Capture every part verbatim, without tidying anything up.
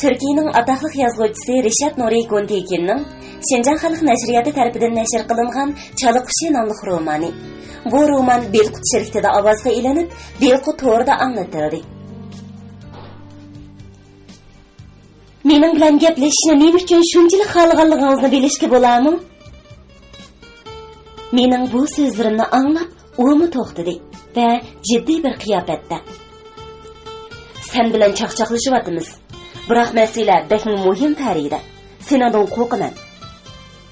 تۈركىيەنىڭ ئاتاقلىق يازغۇچىسى رىشات نۇرى گۇنتېكىننىڭ شىنجاڭ خەلق نەشرىياتى تەرىپىدىن نەشر قىلىنغان چالا قۇشى ناملىق رومانى. بۇ رومان بېلقۇت شىركىتىدە ئاۋازغا ئېلىنىپ، بېلقۇت تورىدا ئاڭلىتىلدى. مېنىڭ بىلەن گەپلىشىشنى نېمە ئۈچۈن شۇنچىلىك خالىغانلىقىڭىزنى بىلىشكە بولامۇ؟ مېنىڭ بۇ سۆزلىرىمنى ئاڭلاپ، ئۇمۇ توختىدى ۋە جىددىي بىر قىياپەتتە، سەن بىلەن چاقچاقلىشىۋاتىمىز، بىراق مەسىلە بەكمۇ مۇھىم، فەرىدە. سېنىڭدىن قورقىمەن،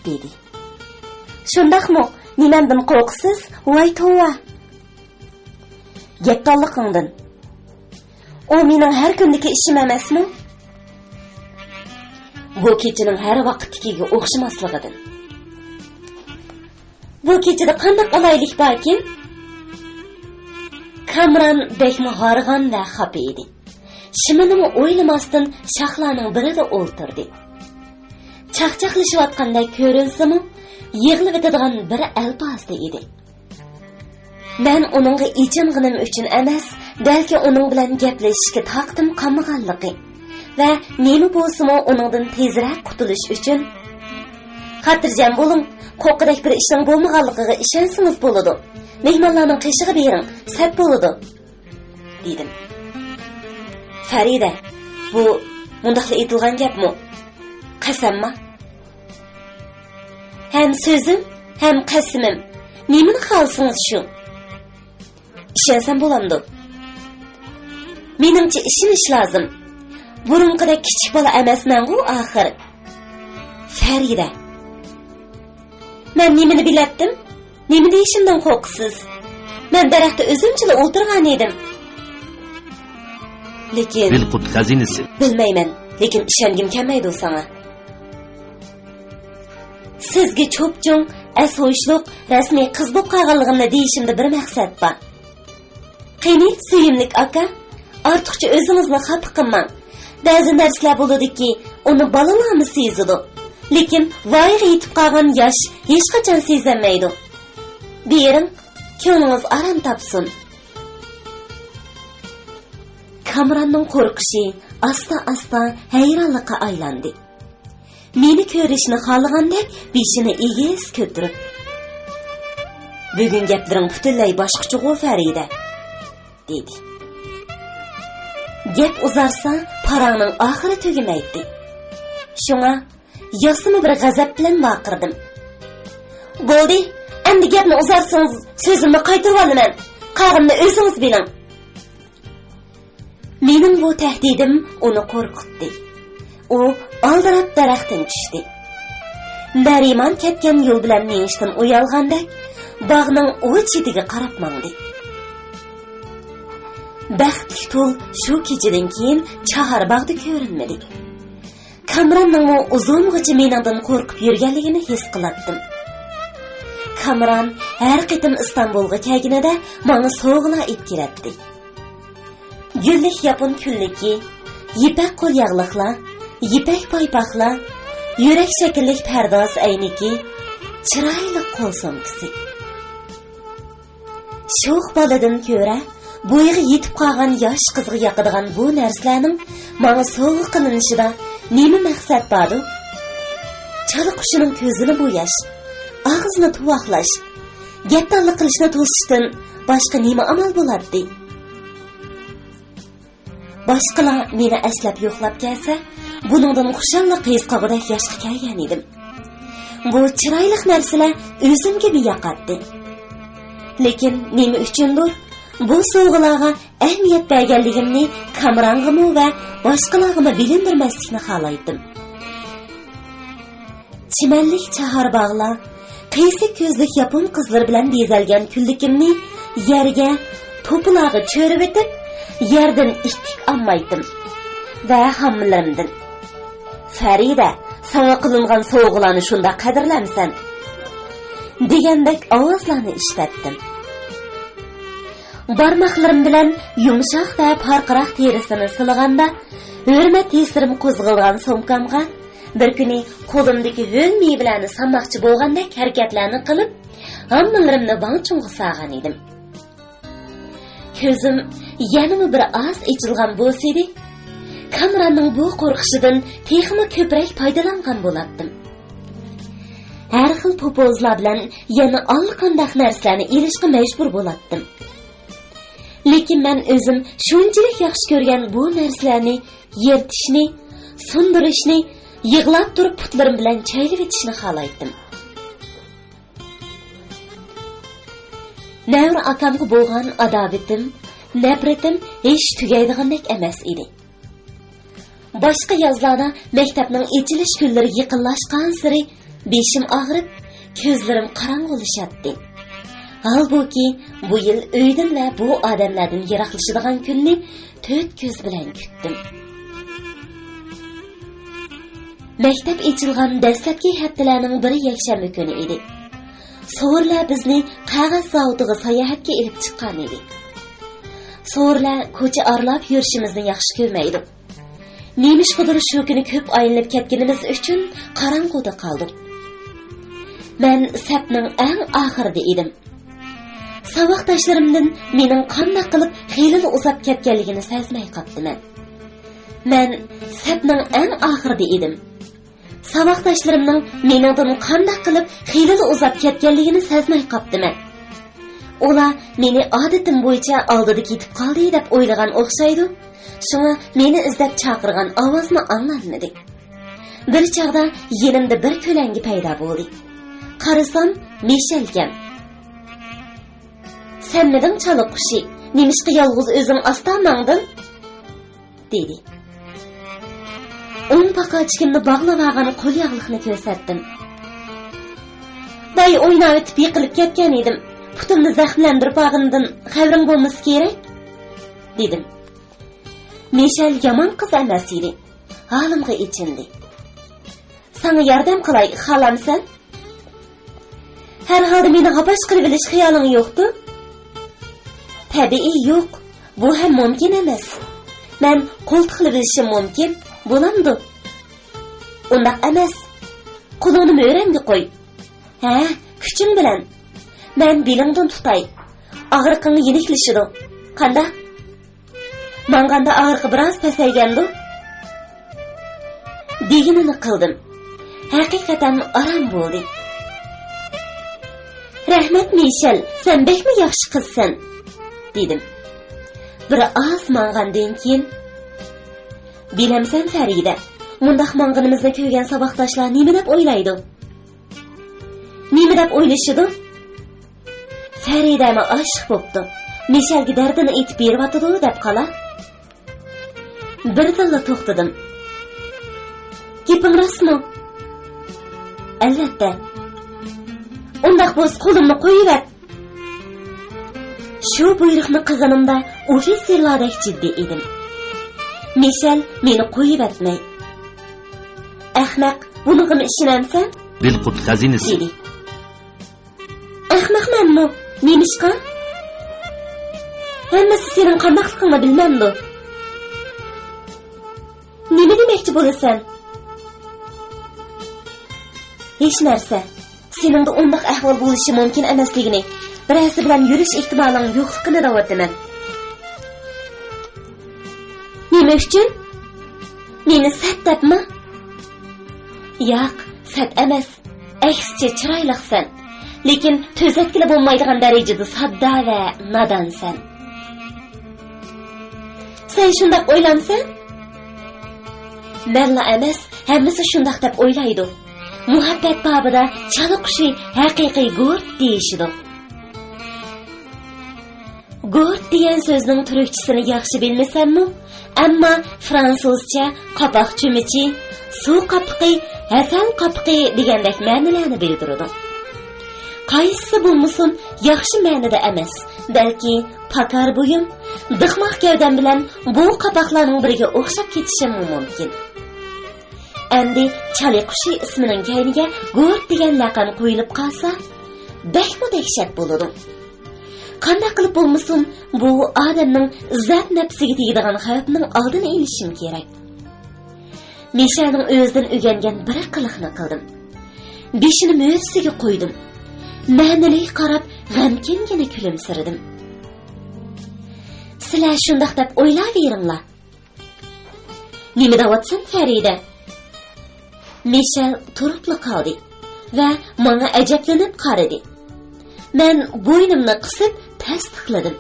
دېدى. شۇنداقمۇ؟ نېمەمدىن قورقىسىز؟ ۋاي توۋا! گەپدانلىقىڭدىن. ئۇ مېنىڭ ھەر كۈندىكى ئىشىم ئەمەسمۇ؟ بۇ كېچىنىڭ ھەر ۋاقىتتىكىگە ئوخشىماسلىقىدىن. بۇ كېچىدە قانداق ئالاھىدىلىك باركىن؟ كامران بەكمۇ ھارغان ۋە خاپا ئىدى. شىمىنىمۇ ئويلىماستىن شاخلارنىڭ بىرىدە ئولتۇردى. چاقچاقلىشىۋاتقاندەك كۆرۈنسىمۇ، يىغلىۋېتىدىغان بىر ئەلپازدا ئىدى. مەن ئۇنىڭغا ئېچىنغىنىم ئۈچۈن ئەمەس، بەلكى ئۇنىڭ بىلەن گەپلىشىشكە تاقىتىم قالمىغانلىقى ۋە نېمە بولسىمۇ ئۇنىڭدىن تېزرەك قۇتۇلۇش ئۈچۈن، خاتىرجەم بولۇڭ، قورققۇدەك بىر ئىشنىڭ بولمىغانلىقىغا ئىشەنسىڭىز بولىدۇ. مېھمانلارنىڭ قېشىغا بېرىڭ، سەت بولىدۇ، دېدىم. فەرىدە، بۇ مۇنداقلا ئېيتىلغان گەپمۇ؟ قەسەمما؟ ھەم سۆزۈم، ھەم قەسىمىم. نېمىنى خالىسىڭىز شۇ. ئىشەنسەم بولامدۇ؟ مېنىڭچە ئىشىنىش لازىم. بۇرۇنقىدەك كىچىك بالا ئەمەسمەنغۇ ئاخىر. فەرىدە. مەن نېمىنى بىلەتتىم؟ نېمە دېيىشىمدىن قورقىسىز؟ مەن دەرەختە ئۆزۈمچىلا ئولتۇرغان ئىدىم. لېكىن بىلقۇت خەزىنىسى. بىلمەيمەن، لېكىن ئىشەنگۈم كەلمەيدۇ ساڭا. سىزگە چوپچوڭ، ئەسھوشلۇق، رەسمىي قىز بولۇپ قالغانلىقىمنى دېيىشىمدە بىر مەقسەت بار. قېنى، سۆيۈملۈك ئاكا، ئارتۇقچە ئۆزىڭىزنى خاپا قىلماڭ. بەزى نەرسىلەر بولىدۇكى، ئۇنى بالىلارمۇ سېزىدۇ. لېكىن ۋايىغا يېتىپ قالغان ياش ھېچقاچان سېزەلمەيدۇ. بېرىڭ، كۆڭلىڭىز ئارام تاپسۇن. كامراننىڭ قورقۇشى ئاستا-ئاستا ھەيرانلىققا ئايلاندى. مېنى كۆرۈشنى خالىغاندەك بېشىنى ئېگىز كۆتۈرۈپ، بۈگۈن گەپلىرىڭ پۈتۈنلەي باشقىچىغۇ، فەرىدە، دېدى. گەپ ئۇزارسا، پاراڭنىڭ ئاخىرى تۈگىمەيتتى. شۇڭا ياسىما بىر غەزەپ بىلەن ۋارقىرىدىم. بولدى، ئەمدى گەپنى ئۇزارتسىڭىز، سۆزۈمنى قايتۇرۇۋالىمەن. قالغىنىنى ئۆزىڭىز بىلىڭ. مېنىڭ بۇ تەھدىتىم ئۇنى قورقۇتتى. ئۇ ئالدىراپ دەرەختىن چۈشتى. نەرىمان كەتكەن يول بىلەن مېڭىشتىن ئۇيالغاندەك، باغنىڭ ئۇ چېتىگە قاراپ ماڭدى. بەختلىك تۇل شۇ كېچىدىن كېيىن چاھارباغدا كۆرۈنمىدى. كامراننىڭمۇ ئۇزۇنغىچە مېنىڭدىن قورقۇپ يۈرگەنلىكىنى ھېس قىلاتتىم. كامران ھەر قېتىم ئىستانبۇلغا كەلگىنىدە ماڭا سوۋغىلار ئېلىپ كېلەتتى. گۈللۈك ياپون كۈنلۈكى، يىپەك قولياغلىقلار، يىپەك پايپاقلار، يۈرەك شەكىللىك پەرداز ئەينىكى، چىرايلىق قول سومكىسى. شوخ بالىدىن كۆرە، بويىغا يېتىپ قالغان ياش قىزغا ياقىدىغان بۇ نەرسىلەرنىڭ ماڭا سوۋغا قىلىنىشىدا نېمە مەقسەت باردۇ؟ چالا قۇشىنىڭ كۆزىنى بوياش، ئاغزىنى تۇۋاقلاش، گەپدانلىق قىلىشنى توسۇشتىن باشقا نېمە ئامال بولاتتى؟ باشقىلار مېنى ئەسلەپ يوقلاپ كەلسە، بۇنىڭدىن خۇشاللىق ھېس قىلغۇدەك ياشقا كەلگەن ئىدىم. بۇ چىرايلىق نەرسىلەر ئۆزۈمگىمۇ ياقاتتى. لېكىن نېمە ئۈچۈندۇر، بۇ سوۋغىلارغا ئەھمىيەت بەرگەنلىكىمنى كامرانغىمۇ ۋە باشقىلارغىمۇ بىلىندۈرمەسلىكنى خالايتتىم. چىمەنلىك چاھار باغلار، قىيسىق كۆزلۈك ياپون قىزلىرى بىلەن بېزەلگەن كۈنلۈكۈمنى يەرگە، توپىلارغا چۆرۈۋېتىپ، يەردىن ئىتتىك ئالمايتتىم ۋە ھاممىلىرىمدىن، «فەرىدە، ساڭا قىلىنغان سوۋغىلارنى شۇنداق قەدىرلەمسەن؟» دېگەندەك ئاۋازلارنى ئىشلەتتىم. بارماقلىرىم بىلەن يۇمشاق ۋە پارقىراق تېرىسىنى سىلىغاندا، ھۆرمەت ھېسلىرىم قوزغىلىدىغان سومكامغا بىر كۈنى قولۇمدىكى ھۆل مېۋىلەرنى سانماقچى بولغاندەك ھەرىكەتلەرنى قىلىپ، ھاممىلىرىمنى ۋاڭ-چۇڭغا سالغان ئىدىم. كۆزۈم يەنىمۇ بىر ئاز ئېچىلغان بولسىدى، كامېراننىڭ بۇ قورقۇشىدىن تېخىمۇ كۆپرەك پايدىلانغان بولاتتىم. ھەر خىل پوپوزلار بىلەن يەنە ئاللىقانداق نەرسىلەرنى ئېلىشقا مەجبۇر بولاتتىم. لېكىن مەن ئۆزۈم شۇنچىلىك ياخشى كۆرگەن بۇ نەرسىلەرنى يىرتىشنى، سۇندۇرۇشنى، يىغلاپ تۇرۇپ پۇتلىرىم بىلەن چايلىۋېتىشنى خالايتتىم. نەۋرە ئاكامغا بولغان ئاداۋىتىم، نەپرىتىم ھېچ تۈگەيدىغاندەك ئەمەس ئىدى. باشقا يازلاردا مەكتەپنىڭ ئېچىلىش كۈنلىرى يېقىنلاشقانسېرى بېشىم ئاغرىپ، كۆزلىرىم قاراڭغۇلىشاتتى. ھالبۇكى، بۇ يىل ئۆيدىن ۋە بۇ ئادەملەردىن يىراقلىشىدىغان كۈننى تۆت كۆز بىلەن كۈتتۈم. مەكتەپ ئېچىلغان دەسلەپكى ھەپتىلەرنىڭ بىرى يەكشەنبە كۈنى ئىدى. سورىلەر بىزنى قەغەز زاۋۇتىغا ساياھەتكە ئېلىپ چىققان ئىدى. سورىلەر كوچا ئارىلاپ يۈرۈشىمىزنى ياخشى كۆرمەيدۇ. نېمىشقىدۇر شۇ كۈنى كۆپ ئايلىنىپ كەتكىنىمىز ئۈچۈن قاراڭغۇدا قالدۇق. مەن سەپنىڭ ئەڭ ئاخىرىدا ئىدىم. ساۋاقداشلىرىمدىن مېنىڭ قانداق قىلىپ خېلىلا ئۇزاپ كەتكەنلىكىنى سەزمەي قاپتىمەن. مەن سەپنىڭ ئەڭ ئاخىرىدا ئىدىم. ساۋاقداشلىرىمنىڭ مېنىڭدىن قانداق قىلىپ خېلىلا ئۇزاپ كەتكەنلىكىنى سەزمەي قاپتىمەن. ئۇلار مېنى ئادىتىم بويىچە ئالدىدا كېتىپ قالدى دەپ ئويلىغان ئوخشايدۇ. شۇڭا مېنى ئىزدەپ چاقىرغان ئاۋازمۇ ئاڭلانمىدى. بىر چاغدا يېنىمدا بىر كۆلەڭگە پەيدا بولدى. قارىسام، مىشەلكەن. «سەنمىدىڭ، چالا قۇشى؟ نېمىشقا يالغۇز ئۆزۈڭ ئاستا ماڭدىڭ؟» دېدى. ئوڭ پاقاچىكىمنى باغلاۋالغان قول ياغلىقنى كۆرسەتتىم. «بايا ئويناۋېتىپ يىقىلىپ كەتكەن ئىدىم. پۇتۇمنى زەخىملەندۈرۈپ ئالغىنىدىن خەۋىرىڭ بولمىسا كېرەك»، دېدىم. مىشەل يامان قىز ئەمەس ئىدى. ھالىمغا ئېچىندى. «ساڭا ياردەم قىلاي، خالامسەن؟» «ھەر ھالدا مېنى ھاپاش قىلىۋېلىش خىيالىڭ يوقتۇ؟» «تەبىئىي يوق، بۇ ھەم مۇمكىن ئەمەس. مەن قولتۇقلىۋېلىشىم مۇمكىن، بولامدۇ؟» «ئۇنداق ئەمەس. قولۇڭنى مۈرەمگە قوي. ھە، كۈچۈڭ بىلەن. مەن بېلىڭدىن تۇتاي. ئاغرىقىڭ يېنىكلىشىدۇ. قانداق؟ ماڭغاندا ئاغرىقى بىراز پەسەيگەندۇ؟» دېگىنىنى قىلدىم. ھەقىقەتەن ئاران بولدى. «رەھمەت، مىشەل، سەن بەكمۇ ياخشى قىزسەن»، دېدىم. بىر ئاز ماڭغاندىن كېيىن، «بىلەمسەن، فەرىدە، مۇنداق ماڭغىنىمىزنى كۆرگەن ساۋاقداشلار نېمە دەپ ئويلايدۇ؟» «نېمە دەپ ئويلىشىدۇ؟» «فەرىدەمۇ ئاشىق بوپتۇ، مىشەلگە دەردىنى ئېيتىپ بېرىۋاتىدۇ دەپ قالا.» بىردىنلا توختىدىم. «گېپىڭ راستمۇ؟» «ئەلۋەتتە.» «ئۇنداق بولسا قولۇمنى قويۇۋەت.» شۇ بۇيرۇقنى قىلغىنىمدا ئوفىتسېرلاردەك جىددىي ئىدىم. مىشەل مېنى قويۇۋەتمەي: «ئەخمەق، بۇنىڭغىمۇ ئىشىنەمسەن؟» بىلقۇت خەزىنىسى. دېدى. «ئەخمەقمەنمۇ؟ نېمىشقا؟ ھەممىسى سېنىڭ قانداقلىقىڭنى بىلمەمدۇ؟ نېمە دېمەكچى بولىسەن؟» «ھېچ نەرسە. سېنىڭدە ئۇنداق ئەھۋال بولۇشى مۇمكىن ئەمەسلىكىنى، بىرەرسى بىلەن يۈرۈش ئېھتىمالىڭ يوقلۇقىنى دەۋاتىمەن.» «نېمە ئۈچۈن؟ مېنى سەت دەپمۇ؟» «ياق، سەت ئەمەس. ئەكسىچە، چىرايلىقسەن. لېكىن تۈزەتكىلى بولمايدىغان دەرىجىدە ساددا ۋە نادانسەن.» «سەن شۇنداق ئويلامسەن؟» «مەنلا ئەمەس، ھەممىسى شۇنداق دەپ ئويلايدۇ. مۇھەببەت بابىدا چالا قۇشى ھەقىقىي گۇرت دېيىشىدۇ.» گۇرت دېگەن سۆزنىڭ تۈركچىسىنى ياخشى بىلمىسەممۇ، ئەمما فرانسۇزچە قاپاق چۆمۈچى، سۇ قاپىقى، ھەسەل قاپىقى دېگەندەك مەنىلەرنى بىلدۈرىدۇ. قايسىسى بولمىسۇن، ياخشى مەنىدە ئەمەس، بەلكى پاكار بويۇم، دىقماق گەۋدەم بىلەن بۇ قاپاقلارنىڭ بىرىگە ئوخشاپ كېتىشىممۇ مۇمكىن. ئەمدى چالى قۇشى ئىسمىنىڭ كەينىگە گۇرت دېگەن لەقەم قويۇلۇپ قالسا، بەكمۇ دەھشەت بولىدۇ. قانداق قىلىپ بولمىسۇن، بۇ ئادەمنىڭ ئىززەت نەپسىگە تېگىدىغان خەۋپنىڭ ئالدىنى ئېلىشىم كېرەك. مىشەلنىڭ ئۆزىدىن ئۆگەنگەن بىر قىلىقنى قىلدىم. بېشىنى مۈرىسىگە قويدۇم. مەنىلىك قاراپ، غەمكىنگىنە كۈلۈمسىرىدىم. سىلەر شۇنداق دەپ ئويلاۋېرىڭلار. نېمە دەۋاتىسەن، فەرىدە؟ مىشەل تۇرۇپلا قالدى ۋە ماڭا ئەجەبلىنىپ قارىدى. مەن بوينۇمنى قىسىپ تەستىقلىدىم.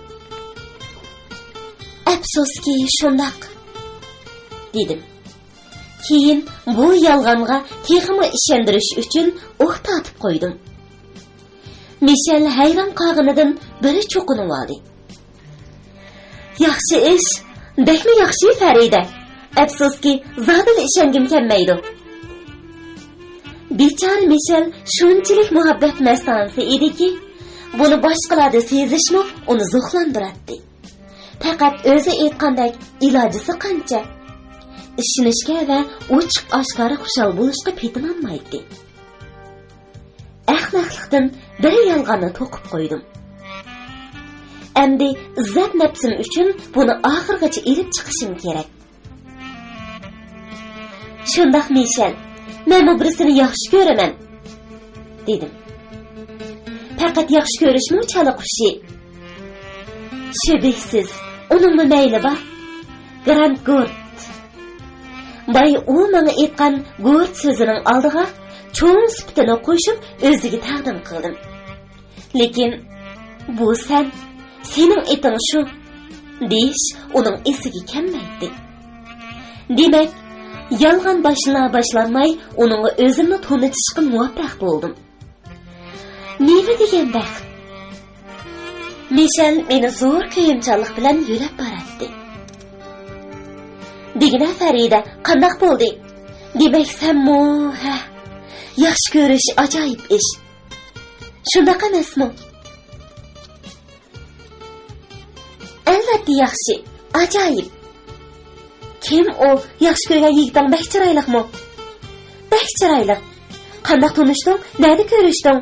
ئەپسۇسكى، شۇنداق، دېدىم. كېيىن بۇ يالغانغا تېخىمۇ ئىشەندۈرۈش ئۈچۈن ئۇھ تارتىپ قويدۇم. مىشەل ھەيران قالغىنىدىن بىر چوقۇنۇۋالدى. ياخشى ئىش، بەكمۇ ياخشى، فەرىدە. ئەپسۇسكى، زادىلا ئىشەنگۈم كەلمەيدۇ. بىچارە مىشەل شۇنچىلىك مۇھەببەت مەستانىسى ئىدىكى، بۇنى باشقىلاردا سېزىشمۇ ئۇنى زوقلاندۇراتتى. پەقەت ئۆزى ئېيتقاندەك ئىلاجىسى قانچە؟ ئىشىنىشكە ۋە ئوچۇق-ئاشكارا خۇشال بولۇشقا پېتىنالمايتتى. ئەخمەقلىقتىن بىر يالغاننى توقۇپ قويدۇم. ئەمدى ئىززەت نەپسىم ئۈچۈن بۇنى ئاخىرغىچە ئېلىپ چىقىشىم كېرەك. شۇنداق، مىشەل، مەنمۇ بىرسىنى ياخشى كۆرىمەن، دېدىم. پەقەت ياخشى كۆرۈشمۇ چالا قۇشى؟ شۈبھىسىز، ئۇنىڭمۇ مەيلى بار. گراند گورت. بايا ئۇ ماڭا ئېيتقان گورت سۆزىنىڭ ئالدىغا چوڭ سۈپىتىنى قوشۇپ ئۆزىگە تەقدىم قىلدىم. لېكىن، «بۇ سەن، سېنىڭ ئېتىڭ شۇ» دېيىش ئۇنىڭ ئېسىگە كەلمەيتتى. دېمەك، يالغان باشلىنا-باشلانماي ئۇنىڭغا ئۆزۈمنى تونۇتۇشقا مۇۋەپپەق بولدۇم. نېمە دېگەن بەخت! مىشەل مېنى زور كۆيۈمچانلىق بىلەن يۆلەپ باراتتى. دېگىنە، فەرىدە، قانداق بولدى؟ دېمەك، سەنمۇ، ھە، ياخشى كۆرۈش ئاجايىپ ئىش. شۇنداق ئەمەسمۇ؟ ئەلۋەتتە ياخشى، ئاجايىپ. كىم ئۇ؟ ياخشى كۆرگەن يىگىتىڭ بەك چىرايلىقمۇ؟ بەك چىرايلىق. قانداق تونۇشتۇڭ؟ نەدە كۆرۈشتۈڭ؟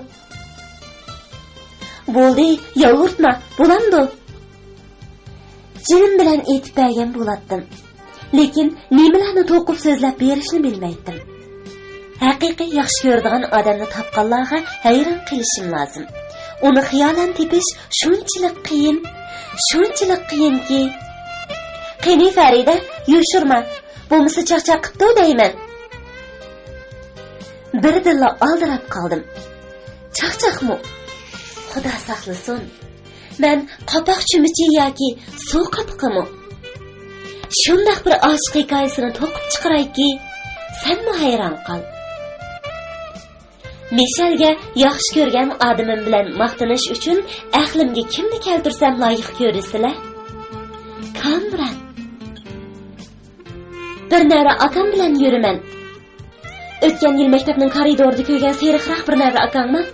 بولدى، يالۋۇرتما، بولامدۇ؟ جېنىم بىلەن ئېيتىپ بەرگەن بولاتتىم. لېكىن نېمىلەرنى توقۇپ سۆزلەپ بېرىشنى بىلمەيتتىم. ھەقىقىي ياخشى كۆرىدىغان ئادەمنى تاپقانلارغا ھەيران قېلىشىم لازىم. ئۇنى خىيالەن تېپىش شۇنچىلىك قىيىن، شۇنچىلىك قىيىنكى. قېنى، فەرىدە، يوشۇرما، بولمىسا چاقچاق قىپتۇ دەيمەن. بىردىنلا ئالدىراپ قالدىم. چاقچاقمۇ؟ خۇدا ساقلىسۇن. مەن قاپاق چۆمۈچى ياكى سۇ قاپىقىمۇ؟ شۇنداق بىر ئاشىق ھېكايىسىنى توقۇپ چىقىرايكى، سەنمۇ ھەيران قال. مىشەلگە ياخشى كۆرگەن ئادىمىم بىلەن ماختىنىش ئۈچۈن ئەقلىمگە كىمنى كەلتۈرسەم لايىق كۆرىسىلەر؟ كامران. بىر نەۋرە ئاكام بىلەن يۈرىمەن. ئۆتكەن يىل مەكتەپنىڭ كارىدورىدا كۆرگەن سېرىقراق بىر نەۋرە ئاكاڭمۇ؟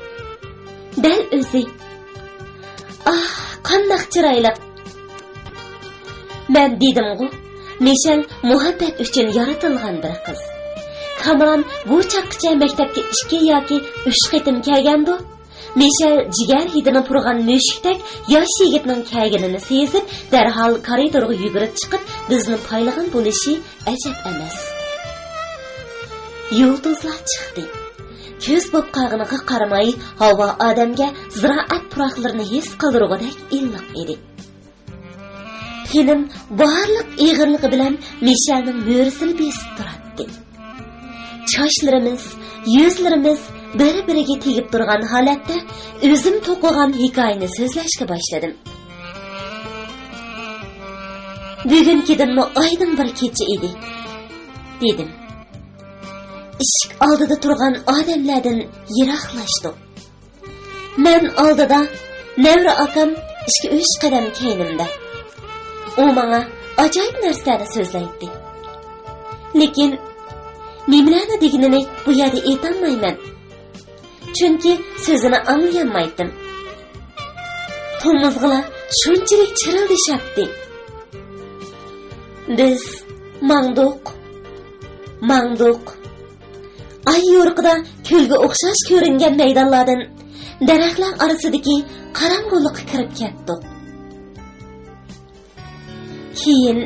دەل ئۆزى. ئاھ، قانداق چىرايلىق! مەن دېدىمغۇ، مىشەل مۇھەببەت ئۈچۈن يارىتىلغان بىر قىز. كامران بۇ چاغقىچە مەكتەپكە ئىككى ياكى ئۈچ قېتىم كەلگەندۇ. مىشەل جىگەر ھىدىنى پۇرىغان مۈشۈكتەك ياش يىگىتنىڭ كەلگىنىنى سېزىپ، دەرھال كارىدورغا يۈگۈرۈپ چىقىپ، بىزنى پايلىغان بولۇشى ئەجەب ئەمەس. يۇلتۇزلار چىقتى. كۈز بوپ قالغىنىغا قارىماي، ھاۋا ئادەمگە زىرائەت پۇراقلىرىنى ھېس قىلدۇرغۇدەك ئىللىق ئىدى. تېنىم بارلىق ئېغىرلىقى بىلەن مىشەلنىڭ مۈرىسىنى بېسىپ تۇراتتى. چاچلىرىمىز، يۈزلىرىمىز بىر-بىرىگە تېگىپ تۇرغان ھالەتتە ئۆزۈم توقۇغان ھېكايىنى سۆزلەشكە باشلىدىم. بۈگۈنكىدىنمۇ ئايدىڭ بىر كېچە ئىدى، دېدىم. ئىشىك ئالدىدا تۇرغان ئادەملەردىن يىراقلاشتۇق. مەن ئالدىدا، نەۋرە ئاكام ئىككى-ئۈچ قەدەم كەينىمدە. ئۇ ماڭا ئاجايىپ نەرسىلەرنى سۆزلەيتتى. لېكىن نېمىلەرنى دېگىنىنى بۇ يەردە ئېيتالمايمەن. چۈنكى سۆزىنى ئاڭلىيالمايتتىم. تومۇزغىلا شۇنچىلىك چىرىلدىشاتتى. بىز ماڭدۇق، ماڭدۇق. ئاي يورۇقىدا كۆلگە ئوخشاش كۆرۈنگەن مەيدانلاردىن دەرەخلەر ئارىسىدىكى قاراڭغۇلۇققا كىرىپ كەتتۇق. كېيىن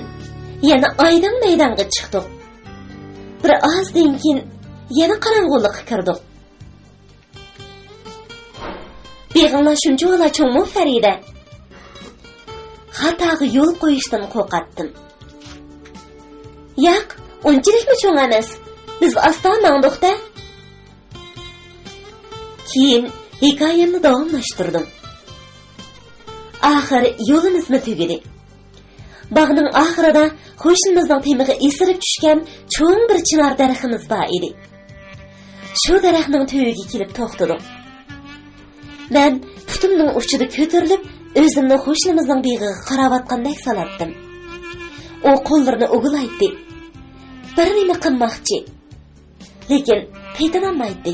يەنە ئايدىڭ مەيدانغا چىقتۇق. بىر ئازدىن كېيىن يەنە قاراڭغۇلۇققا كىردۇق. بېغىڭلار شۇنچىۋالا چوڭمۇ، فەرىدە؟ خاتاغا يول قويۇشتىن قورقاتتىم. ياق، ئۇنچىلىكمۇ چوڭ ئەمەس. بىز ئاستا ماڭدۇق-دە. كېيىن ھېكايەمنى داۋاملاشتۇردۇم. ئاخىر يولىمىزمۇ تۈگىدى. باغنىڭ ئاخىرىدا قوشنىمىزنىڭ تېمىغا ئېسىلىپ چۈشكەن چوڭ بىر چىنار دەرىخىمىز بار ئىدى. شۇ دەرەخنىڭ تۈۋىگە كېلىپ توختىدۇق. مەن پۇتۇمنىڭ ئۇچىدا كۆتۈرۈلۈپ، ئۆزۈمنى قوشنىمىزنىڭ بېغىغا قاراۋاتقاندەك سالاتتىم. ئۇ قوللىرىنى ئۇۋىلايتتى. بىر نېمە قىلماقچى. لېكىن پېتىنالمايتتى.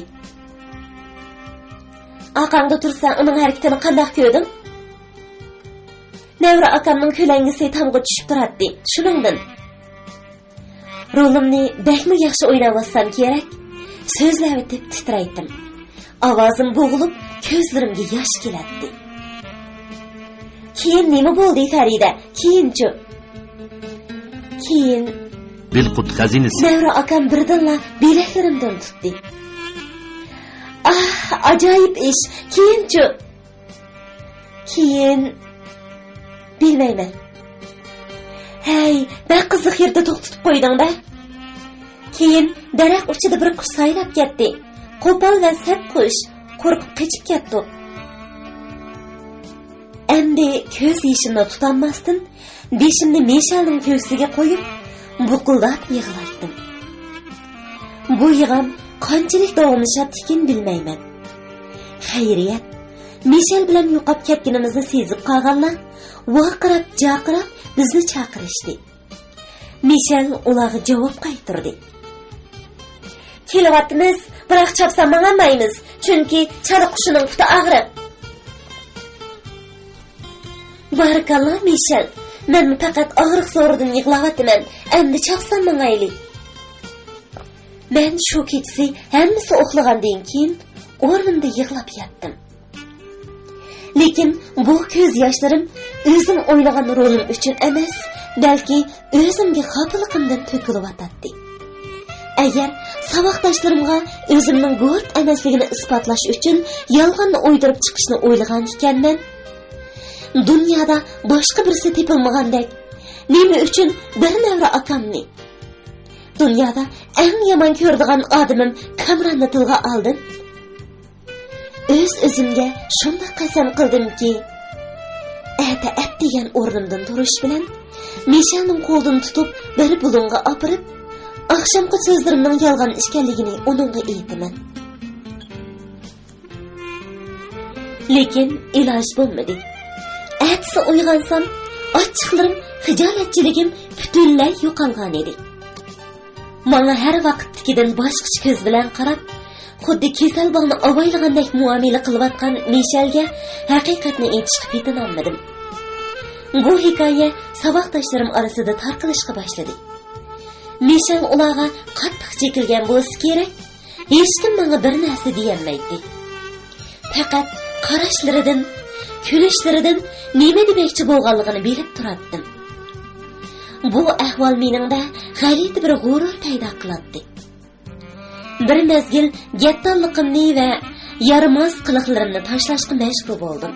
ئارقاڭدا تۇرسا، ئۇنىڭ ھەرىكىتىنى قانداق كۆردۈڭ؟ نەۋرە ئاكامنىڭ كۆلەڭگىسى تامغا چۈشۈپ تۇراتتى، شۇنىڭدىن. رولۇمنى بەكمۇ ياخشى ئويناۋاتسام كېرەك، سۆزلەۋېتىپ تىترەيتتىم. ئاۋازىم بوغۇلۇپ، كۆزلىرىمگە ياش كېلەتتى. كېيىن نېمە بولدى، فەرىدە؟ كېيىنچۇ؟ كېيىن بىلقۇت خەزىنىسى. نەۋرە ئاكام بىردىنلا بىلەكلىرىمدىن تۇتتى. ئاھ، ئاجايىپ ئىش! كېيىنچۇ؟ كېيىن بىلمەيمەن. ھەي، بەك قىزىق يەردە توختىتىپ قويدۇڭ-دە. كېيىن دەرەخ ئۇچىدا بىر قۇش سايراپ كەتتى. قوپال ۋە سەت قۇش، قورقۇپ قېچىپ كەتتۇق. ئەمدى كۆز يېشىمنى تۇتالماستىن، بېشىمنى مىشەلنىڭ كۆكسىگە قويۇپ، بۇقۇلداپ يىغلايتتىم. بۇ يىغام قانچىلىك داۋاملىشاتتىكىن بىلمەيمەن. خەيرىيەت، مىشەل بىلەن يوقاپ كەتكىنىمىزنى سېزىپ قالغانلار ۋارقىراپ-جارقىراپ بىزنى چاقىرىشتى. مىشەل ئۇلارغا جاۋاب قايتۇردى. كېلىۋاتىمىز، بىراق چاپسان ماڭالمايمىز، چۈنكى چالا قۇشىنىڭ پۇتى ئاغرىق. بارىكاللا، مىشەل، مەنمۇ پەقەت ئاغرىق زورىدىن يىغلاۋاتىمەن، ئەمدى چاپسان ماڭايلى. مەن شۇ كېچىسى ھەممىسى ئۇخلىغاندىن كېيىن ئورنۇمدا يىغلاپ ياتتىم. لېكىن بۇ كۆز ياشلىرىم ئۆزۈم ئوينىغان رولۇم ئۈچۈن ئەمەس، بەلكى ئۆزۈمگە خاپىلىقىمدىن تۆكۈلۈۋاتاتتى. ئەگەر ساۋاقداشلىرىمغا ئۆزۈمنىڭ گۇرت ئەمەسلىكىنى ئىسپاتلاش ئۈچۈن يالغاننى ئويدۇرۇپ چىقىشنى ئويلىغان ئىكەنمەن، دۇنيادا باشقا بىرسى تېپىلمىغاندەك، نېمە ئۈچۈن بىر نەۋرە ئاكامنى، دۇنيادا ئەڭ يامان كۆرىدىغان ئادىمىم كامراننى تىلغا ئالدىم؟ ئۆز-ئۆزۈمگە شۇنداق قەسەم قىلدىمكى، ئەتە ئەتىگەن ئورنۇمدىن تۇرۇش بىلەن، مىشەلنىڭ قولىدىن تۇتۇپ بىر بۇلۇڭغا ئاپىرىپ، ئاخشامقى سۆزلىرىمنىڭ يالغان ئىكەنلىكىنى ئۇنىڭغا ئېيتىمەن. لېكىن ئىلاج بولمىدى. ئەتىسى ئويغانسام، ئاچچىقلىرىم، خىجالەتچىلىكىم پۈتۈنلەي يوقالغانىدى. ماڭا ھەر ۋاقىتتىكىدىن باشقىچە كۆز بىلەن قاراپ، خۇددى كېسەل بالىنى ئاۋايلىغاندەك مۇئامىلە قىلىۋاتقان مىشەلگە ھەقىقەتنى ئېيتىشقا پېتىنالمىدىم. بۇ ھېكايە ساۋاقداشلىرىم ئارىسىدا تارقىلىشقا باشلىدى. مىشەل ئۇلارغا قاتتىق چېكىلگەن بولسا كېرەك، ھېچكىم ماڭا بىر نەرسە دېيەلمەيتتى. پەقەت قاراشلىرىدىن، كۈلۈشلىرىدىن نېمە دېمەكچى بولغانلىقىنى بىلىپ تۇراتتىم. بۇ ئەھۋال مېنىڭدە غەلىتە بىر غۇرۇر پەيدا قىلاتتى. بىر مەزگىل گەتتاللىقىمنى ۋە يارىماس قىلىقلىرىمنى تاشلاشقا مەجبۇر بولدۇم.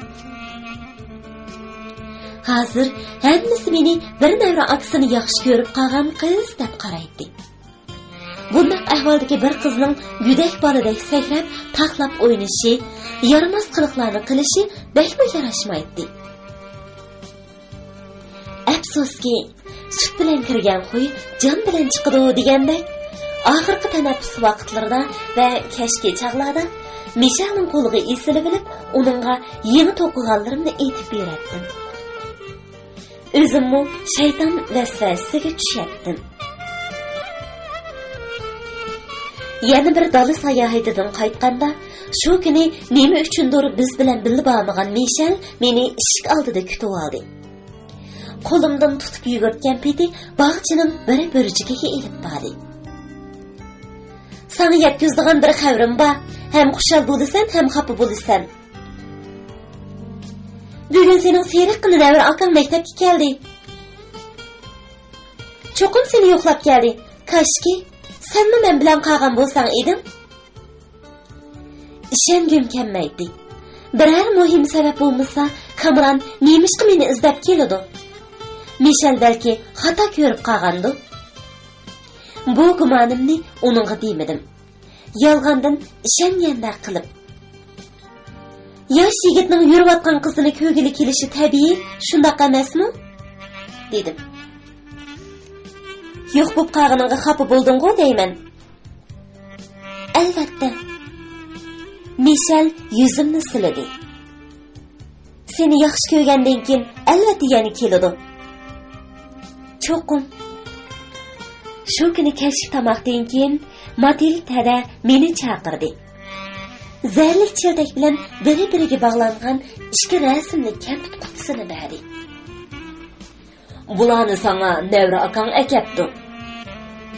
ھازىر ھەممىسى مېنى بىر نەۋرە ئاكىسىنى ياخشى كۆرۈپ قالغان قىز دەپ قارايتتى. بۇنداق ئەھۋالدىكى بىر قىزنىڭ گۆدەك بالىدەك سەكرەپ، تاقلاپ ئوينىشى، يارىماس قىلىقلارنى قىلىشى بەكمۇ ياراشمايتتى. ئەپسۇسكى، سۈت بىلەن كىرگەن خۇي جان بىلەن چىقىدۇ دېگەندەك، ئاخىرقى تەنەپپۇس ۋاقىتلىرىدا ۋە كەچكى چاغلاردا مىشەلنىڭ قولىغا ئېسىلىۋېلىپ، ئۇنىڭغا يېڭى توقۇغانلىرىمنى ئېيتىپ بېرەتتىم. ئۆزۈممۇ شەيتان ۋەسۋەسىسىگە چۈشەتتىم. يەنە بىر دالا ساياھىتىدىن قايتقاندا، شۇ كۈنى نېمە ئۈچۈندۇر بىز بىلەن بىللە بارمىغان مىشەل مېنى ئىشىك ئالدىدا كۈتۈۋالدى. قولۇمدىن تۇتۇپ يۈگۈرتكەن پېتى باغچىنىڭ بىر بۇرجىكىگە ئېلىپ باردى. ساڭا يەتكۈزىدىغان بىر خەۋىرىم بار. ھەم خۇشال بولىسەن، ھەم خاپا بولىسەن. بۈگۈن سېنىڭ سېرىققىنە نەۋرە ئاكاڭ مەكتەپكە كەلدى. چوقۇم سېنى يوقلاپ كەلدى. كاشكى، سەنمۇ مەن بىلەن قالغان بولساڭ ئىدىڭ. ئىشەنگۈم كەلمەيتتى. بىرەر مۇھىم سەۋەب بولمىسا، كامران نېمىشقا مېنى ئىزدەپ كېلىدۇ؟ مىشەل بەلكى خاتا كۆرۈپ قالغاندۇ؟ بۇ گۇمانىمنى ئۇنىڭغا دېمىدىم. يالغاندىن ئىشەنگەندەك قىلىپ، «ياش يىگىتنىڭ يۈرۈۋاتقان قىزىنى كۆرگىلى كېلىشى تەبىئىي، شۇنداق ئەمەسمۇ؟» دېدىم. «يوق بوپ قالغىنىڭغا خاپا بولدۇڭغۇ دەيمەن.» «ئەلۋەتتە.» مىشەل يۈزۈمنى سىلىدى. «سېنى ياخشى كۆرگەندىن كېيىن، ئەلۋەتتە يەنە كېلىدۇ.» «چوقۇم.» شۇ كۈنى كەچلىك تاماقتىن كېيىن ماتىلدا ھەدە مېنى چاقىردى. زەھەرلىك چېلتەك بىلەن بىرى-بىرىگە باغلانغان ئىككى رەسىملىك كەمپۈت قۇتىسىنى بەردى. «بۇلارنى ساڭا نەۋرە ئاكاڭ ئەكەپتۇ،»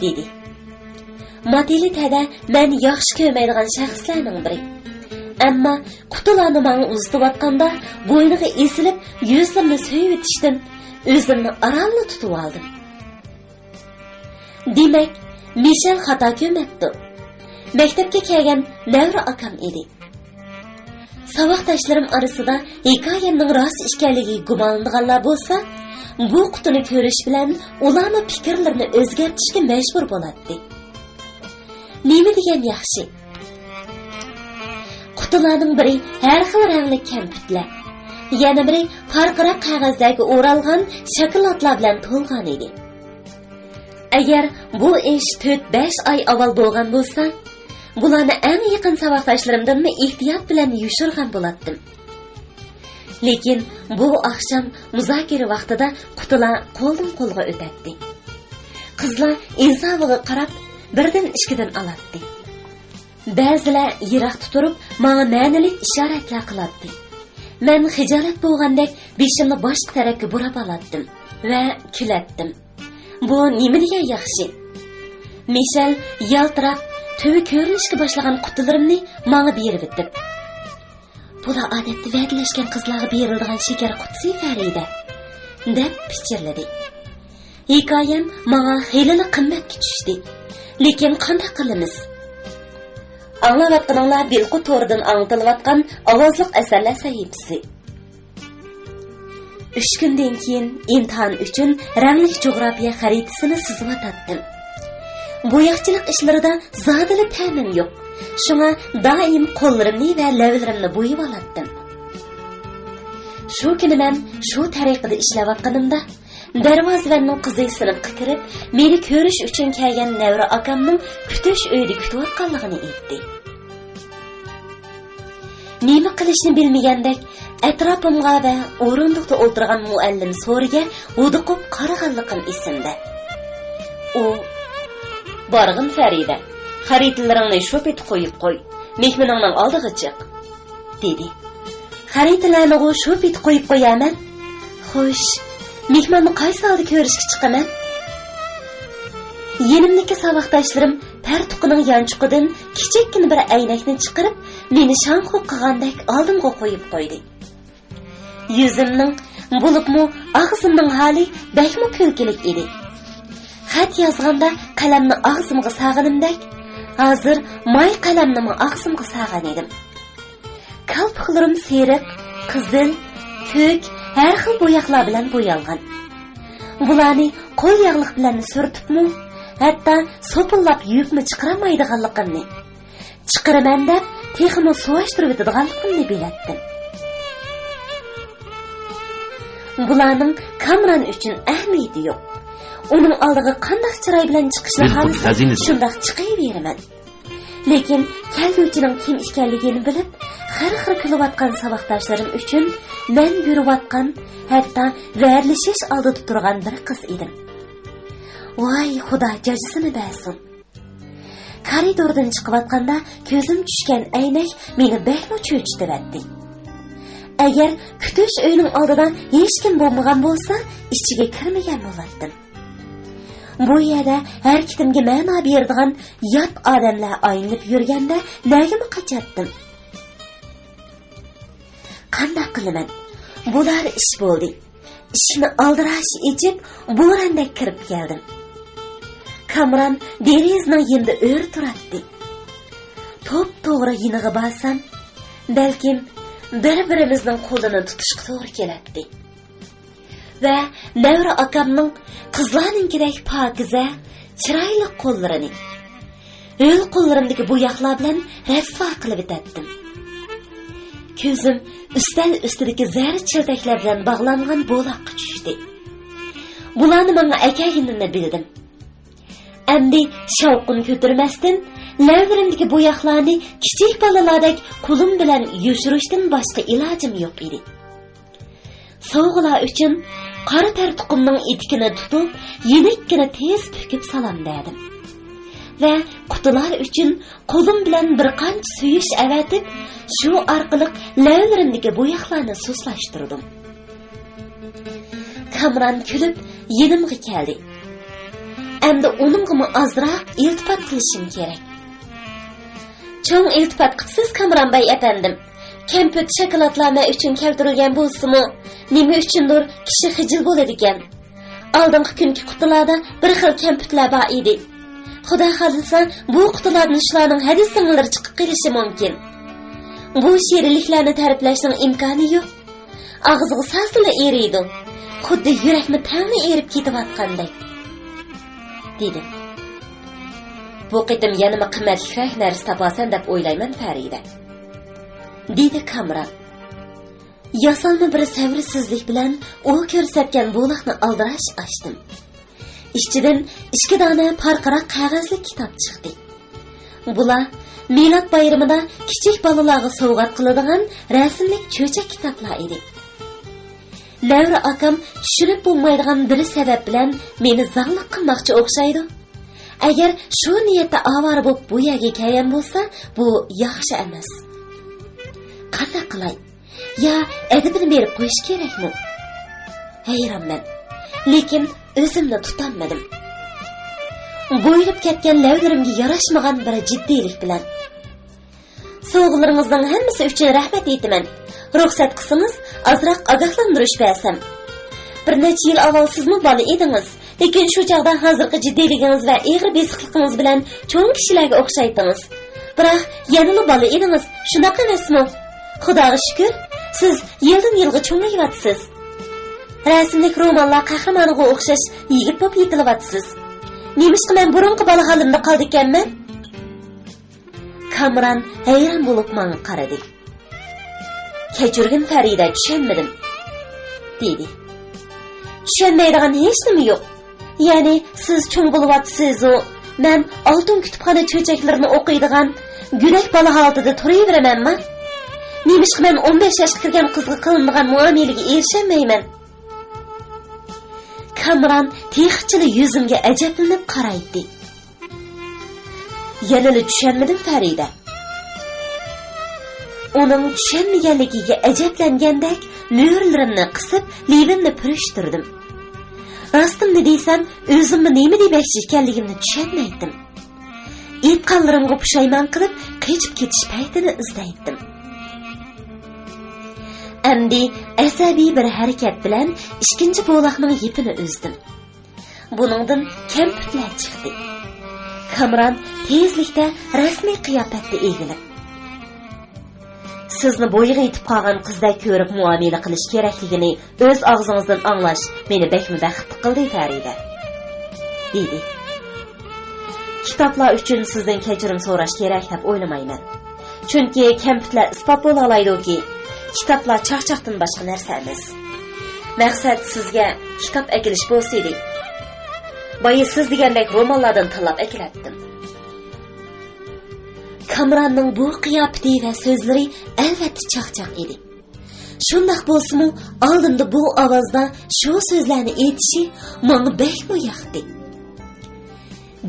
دېدى. ماتىلدا ھەدە مەن ياخشى كۆرمەيدىغان شەخسلەرنىڭ بىرى. ئەمما قۇتىلارنى ماڭا ئۇزىتىۋاتقاندا، بوينىغا ئېسىلىپ، يۈزلىرىنى سۆيۈۋېتىشتىن ئۆزۈمنى ئارانلا تۇتۇۋالدىم. دېمەك، مىشەل خاتا كۆرمەپتۇ. مەكتەپكە كەلگەن نەۋرە ئاكام ئىدى. ساۋاقداشلىرىم ئارىسىدا ھېكايەمنىڭ راست ئىكەنلىكىگە گۇمانلىنىدىغانلار بولسا، بۇ قۇتىنى كۆرۈش بىلەن ئۇلارمۇ پىكىرلىرىنى ئۆزگەرتىشكە مەجبۇر بولاتتى. نېمە دېگەن ياخشى! قۇتىلارنىڭ بىرى ھەر خىل رەڭلىك كەمپۈتلەر، يەنە بىرى پارقىراق قەغەزلەرگە ئورالغان شاكىلاتلار بىلەن تولغان ئىدى. ئەگەر بۇ ئىش تۆت-بەش ئاي ئاۋۋال بولغان بولسا، بۇلارنى ئەڭ يېقىن ساۋاقداشلىرىمدىنمۇ ئېھتىيات بىلەن يوشۇرغان بولاتتىم. لېكىن بۇ ئاخشام مۇزاكىرە ۋاقتىدا قۇتىلار قولدىن قولغا ئۆتەتتى. قىزلار ئىنسابىغا قاراپ، بىردىن ئىككىدىن ئالاتتى. بەزىلەر يىراقتا تۇرۇپ، ماڭا مەنىلىك ئىشارەتلەر قىلاتتى. مەن خىجالەت بولغاندەك بېشىمنى باشقا تەرەپكە بۇراپ ئالاتتىم ۋە كۈلەتتىم. بۇ نېمە دېگەن ياخشى! مىشەل يالتىراپ، تۈۋى كۆرۈنۈشكە باشلىغان قۇتىلىرىمنى ماڭا بېرىۋېتىپ، «بۇلار ئادەتتە ۋەدىلەشكەن قىزلارغا بېرىلىدىغان شېكەر قۇتىسى، فەرىدە» دەپ پىچىرلىدى. ھېكايەم ماڭا خېلىلا قىممەتكە چۈشتى. لېكىن قانداق قىلىمىز؟ ئاڭلاۋاتقىنىڭلار بىلقۇ تورىدىن ئاڭلىتىلىۋاتقان ئاۋازلىق ئەسەرلەر سەھىپىسى. ئۈچ كۈندىن كېيىن ئىمتىھان ئۈچۈن رەڭلىك جۇغراپىيە خەرىتىسىنى سىزىۋاتاتتىم. بوياقچىلىق ئىشلىرىدا زادىلا تەمىم يوق. شۇڭا دائىم قوللىرىمنى ۋە لەۋلىرىمنى بويىۋالاتتىم. شۇ كۈنى مەن شۇ تەرىقىدە ئىشلەۋاتقىنىمدا، دەرۋازىۋەننىڭ قىزى سىنىپقا كىرىپ، مېنى كۆرۈش ئۈچۈن كەلگەن نەۋرە ئاكامنىڭ كۈتۈش ئۆيىدە كۈتۈۋاتقانلىقىنى ئېيتتى. نېمە قىلىشنى بىلمىگەندەك، ئەتراپىمغا ۋە ئورۇندۇقتا ئولتۇرغان مۇئەللىم سورىگە ھودۇقۇپ قارىغانلىقىم ئېسىمدە. ئۇ، «بارغىن، فەرىدە، خەرىتىلىرىڭنى شۇ پېتى قويۇپ قوي، مېھمىنىڭنىڭ ئالدىغا چىق» دېدى. «خەرىتىلەرنىغۇ شۇ پېتى قويۇپ قويارمەن. خوش، مېھماننى قايسى ھالدا كۆرۈشكە چىقىمەن؟» يېنىمدىكى ساۋاقداشلىرىم پەرتۇقىنىڭ يانچۇقىدىن كىچىككىنە بىر ئەينەكنى چىقىرىپ، مېنى شاڭخۇ قىلغاندەك ئالدىمغا قويۇپ قويدى. يۈزۈمنىڭ، بولۇپمۇ ئاغزىمنىڭ ھالى بەكمۇ كۈلكىلىك ئىدى. خەت يازغاندا قەلەمنى ئاغزىمغا ساغىنىمدەك، ھازىر ماي قەلەمنىمۇ ئاغزىمغا ساغان ئىدىم. كالپۇكلىرىم سېرىق، قىزىل، كۆك، ھەر خىل بوياقلار بىلەن بويالغان. بۇلارنى قول ياغلىق بىلەن سۈرتۈپمۇ، ھەتتا سوپۇنلاپ يۇيۇپمۇ چىقىرالمايدىغانلىقىمنى، چىقىرىمەن دەپ تېخىمۇ سۇۋاشتۇرۇۋېتىدىغانلىقىمنى بىلەتتىم. بۇلارنىڭ كامران ئۈچۈن ئەھمىيىتى يوق. ئۇنىڭ ئالدىغا قانداق چىراي بىلەن چىقىشنى خالىسا، شۇنداق چىقىۋېرىمەن. لېكىن كەلگۈچىنىڭ كىم ئىكەنلىكىنى بىلىپ، خىر-خىر كۈلۈۋاتقان ساۋاقداشلىرىم ئۈچۈن مەن يۈرۈۋاتقان، ھەتتا ۋەدىلىشىش ئالدىدا تۇرغان بىر قىز ئىدىم. ۋاي خۇدا جاجىسىنى بەرسۇن! كارىدوردىن چىقىۋاتقاندا كۆزۈم چۈشكەن ئەينەك مېنى بەكمۇ چۆچۈتۈۋەتتى. ئەگەر كۈتۈش ئۆيىنىڭ ئالدىدا ھېچكىم بولمىغان بولسا، ئىچىگە كىرمىگەن بولاتتىم. بۇ يەردە ھەرىكىتىمگە مەنا بېرىدىغان يات ئادەملەر ئايلىنىپ يۈرگەندە نەگىمۇ قاچاتتىم؟ قانداق قىلىمەن؟ بولار ئىش بولدى. ئىشىكنى ئالدىراش ئېچىپ، بوراندا كىرىپ كەلدىم. كامران دېرىزىنىڭ يېنىدا ئۆرە تۇراتتى. توپتوغرا يېنىغا بارسام، بەلكىم بىر-بىرىمىزنىڭ قولىنى تۇتۇشقا توغرا كېلەتتى. ۋە نەۋرە ئاكامنىڭ قىزلارنىڭكىدەك پاكىزە، چىرايلىق قوللىرىنى ھۆل قوللىرىمدىكى بوياقلار بىلەن رەسۋا قىلىۋېتەتتىم. كۆزۈم ئۈستەل ئۈستىدىكى زەر چىلتەكلەر بىلەن باغلانغان بولاققا چۈشتى. بۇلارنى ماڭا ئەكەلگىنىنى بىلدىم. ئەمدى شاۋقۇن كۆتۈرمەستىن، لەۋلىرىمدىكى بوياقلارنى كىچىك بالىلاردەك قولۇم بىلەن يوشۇرۇشتىن باشقا ئىلاجىم يوق ئىدى. سوۋغىلار ئۈچۈن قارا تەر تۇقۇمنىڭ ئېتىكىنى تۇتۇپ، يېنىككىنە تېز پۈكۈپ سالام بەردىم ۋە قۇتىلار ئۈچۈن قولۇم بىلەن بىر قانچە سۆيۈش ئەۋەتىپ، شۇ ئارقىلىق لەۋلىرىمدىكى بوياقلارنى سۇسلاشتۇردۇم. كامران كۈلۈپ يېنىمغا كەلدى. ئەمدى ئۇنىڭغىمۇ ئازراق ئىلتىپات قىلىشىم كېرەك. چوڭ ئىلتىپات قىپسىز، كامران باي ئەپەندىم. كەمپۈت، شاكىلاتلار مەن ئۈچۈن كەلتۈرۈلگەن بولسىمۇ، نېمە ئۈچۈندۇر كىشى خىجىل بولىدىكەن. ئالدىنقى كۈنكى قۇتىلاردا بىر خىل كەمپۈتلەر بار ئىدى. خۇدا خالىسا، بۇ قۇتىلاردىن شۇلارنىڭ ھەدىسىڭلىرى چىقىپ قېلىشى مۇمكىن. بۇ شېرىنلىكلەرنى تەرىپلەشنىڭ ئىمكانى يوق. ئاغزىغا سالسىلا ئېرىيدۇ. خۇددى يۈرەكمۇ تەڭلا ئېرىپ كېتىۋاتقاندەك، دېدىم. بۇ قېتىم يەنىمۇ قىممەتلىكرەك نەرسە تاپارسەن دەپ ئويلايمەن، فەرىدە، دېدى كامران. ياسالما بىر سەۋرسىزلىك بىلەن ئۇ كۆرسەتكەن بولاقنى ئالدىراش ئاچتىم. ئىچىدىن ئىككى دانە پارقىراق قەغەزلىك كىتاب چىقتى. بۇلار مىلاد بايرىمىدا كىچىك بالىلارغا سوۋغات قىلىدىغان رەسىملىك چۆچەك كىتابلار ئىدى. نەۋرە ئاكام چۈشىنىپ بولمايدىغان بىر سەۋەب بىلەن مېنى زاڭلىق قىلماقچى ئوخشايدۇ. ئەگەر شۇ نىيەتتە ئاۋارە بولۇپ بۇ يەرگە كەلگەن بولسا، بۇ ياخشى ئەمەس. قانداق قىلاي؟ يا ئەدىپىنى بېرىپ قويۇش كېرەكمۇ؟ ھەيرانمەن. لېكىن ئۆزۈمنى تۇتالمىدىم. بويىلىپ كەتكەن لەۋلىرىمگە ياراشمىغان بىر جىددىيلىك بىلەن، سوۋغىلىرىڭىزنىڭ ھەممىسى ئۈچۈن رەھمەت ئېيتىمەن. رۇخسەت قىلسىڭىز، ئازراق ئاگاھلاندۇرۇش بەرسەم. بىر نەچچە يىل ئاۋۋال سىزمۇ بالا ئىدىڭىز. لېكىن شۇ چاغدا ھازىرقى جىددىيلىكىڭىز ۋە ئېغىر بېسىقلىقىڭىز بىلەن چوڭ كىشىلەرگە ئوخشايتتىڭىز. بىراق يەنىلا بالا ئىدىڭىز، شۇنداق ئەمەسمۇ؟ خۇداغا شۈكۈر، سىز يىلدىن يىلغا چوڭىيىۋاتىسىز. رەسىملىك رومانلار قەھرىمانىغا ئوخشاش يىگىت بولۇپ يېتىلىۋاتىسىز. نېمىشقا مەن بۇرۇنقى بالا ھالىمدا قالدىكەنمەن؟ كامران ھەيران بولۇپ ماڭا قارىدى. كەچۈرگىن، فەرىدە، چۈشەنمىدىم، دېدى. چۈشەنمەيدىغان ھېچنېمە يوق. يەنى سىز چوڭ بولۇۋاتىسىزۇ، مەن ئالتۇن كۇتۇپخانا چۆچەكلىرىنى ئوقۇيدىغان گۆدەك بالا ھالىتىدە تۇرۇۋېرىمەنما؟ نېمىشقا مەن ئون بەش ياشقا كىرگەن قىزغا قىلىنىدىغان مۇئامىلىگە ئېرىشەلمەيمەن؟ كامران تېخىچىلا يۈزۈمگە ئەجەبلىنىپ قارايتتى. يەنىلا چۈشەنمىدىم، فەرىدە. ئۇنىڭ چۈشەنمىگەنلىكىگە ئەجەبلەنگەندەك مۈرىلىرىمنى قىسىپ، لېۋىمنى پۈرۈشتۈردۈم. راستىمنى دېسەم، ئۆزۈممۇ نېمە دېمەكچى ئىكەنلىكىمنى چۈشەنمەيتتىم. ئېيتقانلىرىمغا پۇشايمان قىلىپ، قېچىپ كېتىش پەيتىنى ئىزدەيتتىم. ئەمدى ئەسەبىي بىر ھەرىكەت بىلەن ئىككىنچى بولاقنىڭ يىپىنى ئۈزدۈم. بۇنىڭدىن كەمپۈتلەر چىقتى. كامران تېزلىكتە رەسمىي قىياپەتتە ئېگىلىپ، سىزنى بويىغا يېتىپ قالغان قىزدەك كۆرۈپ مۇئامىلە قىلىش كېرەكلىكىنى ئۆز ئاغزىڭىزدىن ئاڭلاش مېنى بەكمۇ بەختلىك قىلدى، فەرىدە، دېدى. كىتابلار ئۈچۈن سىزدىن كەچۈرۈم سوراش كېرەك دەپ ئويلىمايمەن. چۈنكى كەمپۈتلەر ئىسپات بولالايدۇكى، كىتابلار چاقچاقتىن باشقا نەرسە ئەمەس. مەقسەت سىزگە كىتاب ئەكېلىش بولسىدى. بايا سىز دېگەندەك رومانلاردىن تاللاپ ئەكېلەتتىم. كامراننىڭ بۇ قىياپىتى ۋە سۆزلىرى ئەلۋەتتە چاقچاق ئىدى. شۇنداق بولسىمۇ، ئالدىمدا بۇ ئاۋازدا شۇ سۆزلەرنى ئېيتىشى ماڭا بەكمۇ ياقتى.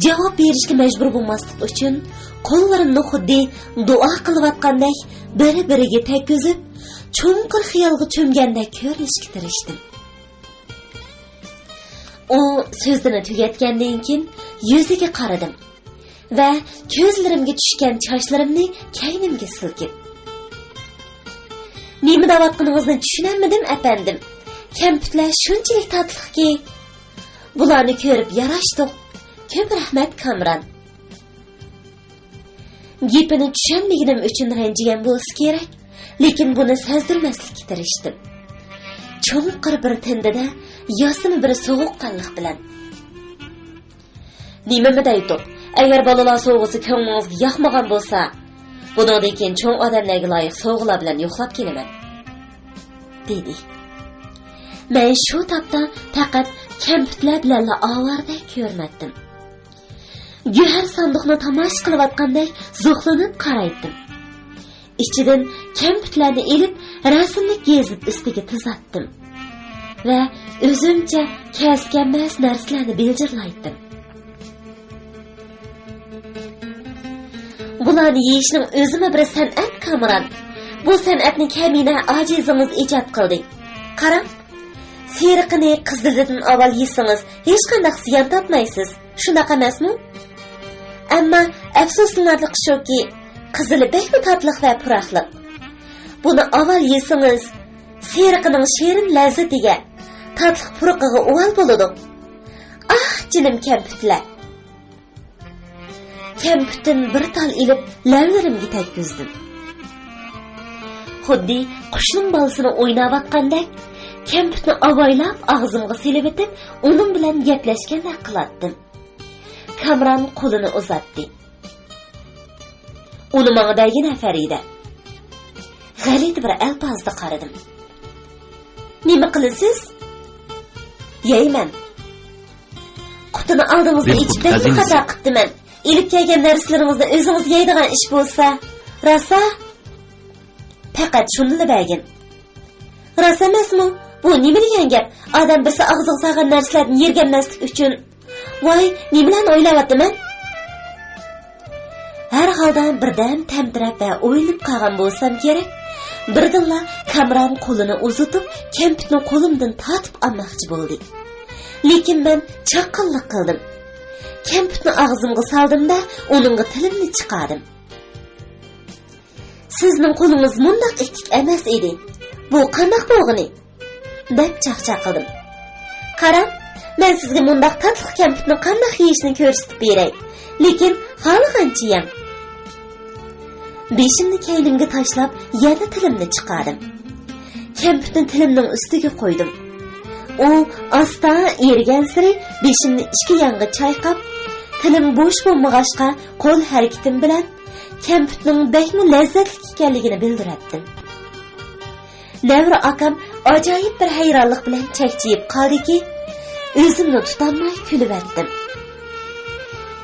جاۋاب بېرىشكە مەجبۇر بولماسلىق ئۈچۈن، قوللىرىمنى خۇددى دۇئا قىلىۋاتقاندەك بىر-بىرىگە تەگكۈزۈپ، چوڭقۇر خىيالغا چۆمگەندەك كۆرۈنۈشكە تىرىشتىم. ئۇ سۆزىنى تۈگەتكەندىن كېيىن، يۈزىگە قارىدىم ۋە كۆزلىرىمگە چۈشكەن چاچلىرىمنى كەينىمگە سىلكىپ، نېمە دەۋاتقىنىڭىزنى چۈشىنەلمىدىم، ئەپەندىم. كەمپۈتلەر شۇنچىلىك تاتلىقكى. بۇلارنى كۆرۈپ ياراشتۇق. كۆپ رەھمەت، كامران. گېپىنى چۈشەنمىگىنىم ئۈچۈن رەنجىگەن بولسا كېرەك، لېكىن بۇنى سەزدۈرمەسلىككە تىرىشتىم. چوڭقۇر بىر تىندىدە ياسىما بىر سوغۇققانلىق بىلەن، نېمىمۇ دەيتتۇق؟ ئەگەر بالىلار سوۋغىسى كۆڭلىڭىزگە ياقمىغان بولسا، بۇنىڭدىن كېيىن چوڭ ئادەملەرگە لايىق سوۋغىلار بىلەن يوقلاپ كېلىمەن، دېدى. مەن شۇ تاپتا پەقەت كەمپۈتلەر بىلەنلا ئاۋارىدەك كۆرۈنەتتىم. گۆھەر ساندۇقنى تاماشا قىلىۋاتقاندەك زوقلىنىپ قارايتتىم. ئىچىدىن كەمپۈتلەرنى ئېلىپ، رەسىملىك گېزىت ئۈستىگە تىزاتتىم ۋە ئۆزۈمچە كەس-كەممەس نەرسىلەرنى بىلجىرلايتتىم. بۇلارنى يېيىشنىڭ ئۆزىمۇ بىر سەنئەت، كامران. بۇ سەنئەتنى كەمىنە ئاجىزىڭىز ئىجاد قىلدى. قاراڭ، سېرىقىنى قىزىلىدىن ئاۋۋال يېسىڭىز، ھېچقانداق زىيان تارتمايسىز. شۇنداق ئەمەسمۇ؟ ئەمما ئەپسۇسلىنارلىقى شۇكى، قىزىلى بەكمۇ تاتلىق ۋە پۇراقلىق. بۇنى ئاۋۋال يېسىڭىز، سېرىقىنىڭ شېرىن لەززىتىگە، تاتلىق پۇرىقىغا ئۇۋال بولىدۇ. ئاھ، جېنىم كەمپۈتلەر! كەمپۈتتىن بىر تال ئېلىپ، لەۋلىرىمگە تەگكۈزدۈم. خۇددى قۇشنىڭ بالىسىنى ئويناۋاتقاندەك، كەمپۈتنى ئاۋايلاپ ئاغزىمغا سېلىۋېتىپ، ئۇنىڭ بىلەن گەپلەشكەندەك قىلاتتىم. كامران قولىنى ئۇزاتتى. ئۇنى ماڭا بەرگىنە، فەرىدە. غەلىتە بىر ئەلپازدا قارىدىم. نېمە قىلىسىز؟ يەيمەن. قۇتىنى ئالدىڭىزدا ئېچىپ بەكمۇ خاتا قىپتىمەن. ئېلىپ كەلگەن نەرسىلىرىڭىزنى ئۆزىڭىز يەيدىغان ئىش بولسا، راسا؟ پەقەت شۇنىلا بەرگىن. راست ئەمەسمۇ؟ بۇ نېمە دېگەن گەپ؟ ئادەم بىرسى ئاغزىغا سالغان نەرسىلەردىن يىرگەنمەسلىك ئۈچۈن. ۋاي، نېمىلەرنى ئويلاۋاتىمەن؟ ھەر ھالدا بىردەم تەمتىرەپ ۋە ئويلىنىپ قالغان بولسام كېرەك، بىردىنلا كامران قولىنى ئۇزىتىپ، كەمپۈتنى قولۇمدىن تارتىپ ئالماقچى بولدى. لېكىن مەن چاققانلىق قىلدىم. كەمپۈتنى ئاغزىمغا سالدىم-دە، ئۇنىڭغا تىلىمنى چىقاردىم. سىزنىڭ قولىڭىز مۇنداق ئىتتىك ئەمەس ئىدى. بۇ قانداق بولغىنى؟ دەپ چاقچاق قىلدىم. قاراڭ، مەن سىزگە مۇنداق تاتلىق كەمپۈتنى قانداق يېيىشنى كۆرسىتىپ بېرەي. لېكىن خالىغانچە يەڭ. بېشىمنى كەينىمگە تاشلاپ، يەنە تىلىمنى چىقاردىم. كەمپۈتنى تىلىمنىڭ ئۈستىگە قويدۇم. ئۇ ئاستا ئېرىگەنسېرى بېشىمنى ئىككى يانغا چايقاپ، تىلىم بوش بولمىغاچقا، قول ھەرىكىتىم بىلەن كەمپۈتنىڭ بەكمۇ لەززەتلىك ئىكەنلىكىنى بىلدۈرەتتىم. نەۋرە ئاكام ئاجايىپ بىر ھەيرانلىق بىلەن چەكچىيىپ قالدىكى، ئۆزۈمنى تۇتالماي كۈلۈۋەتتىم.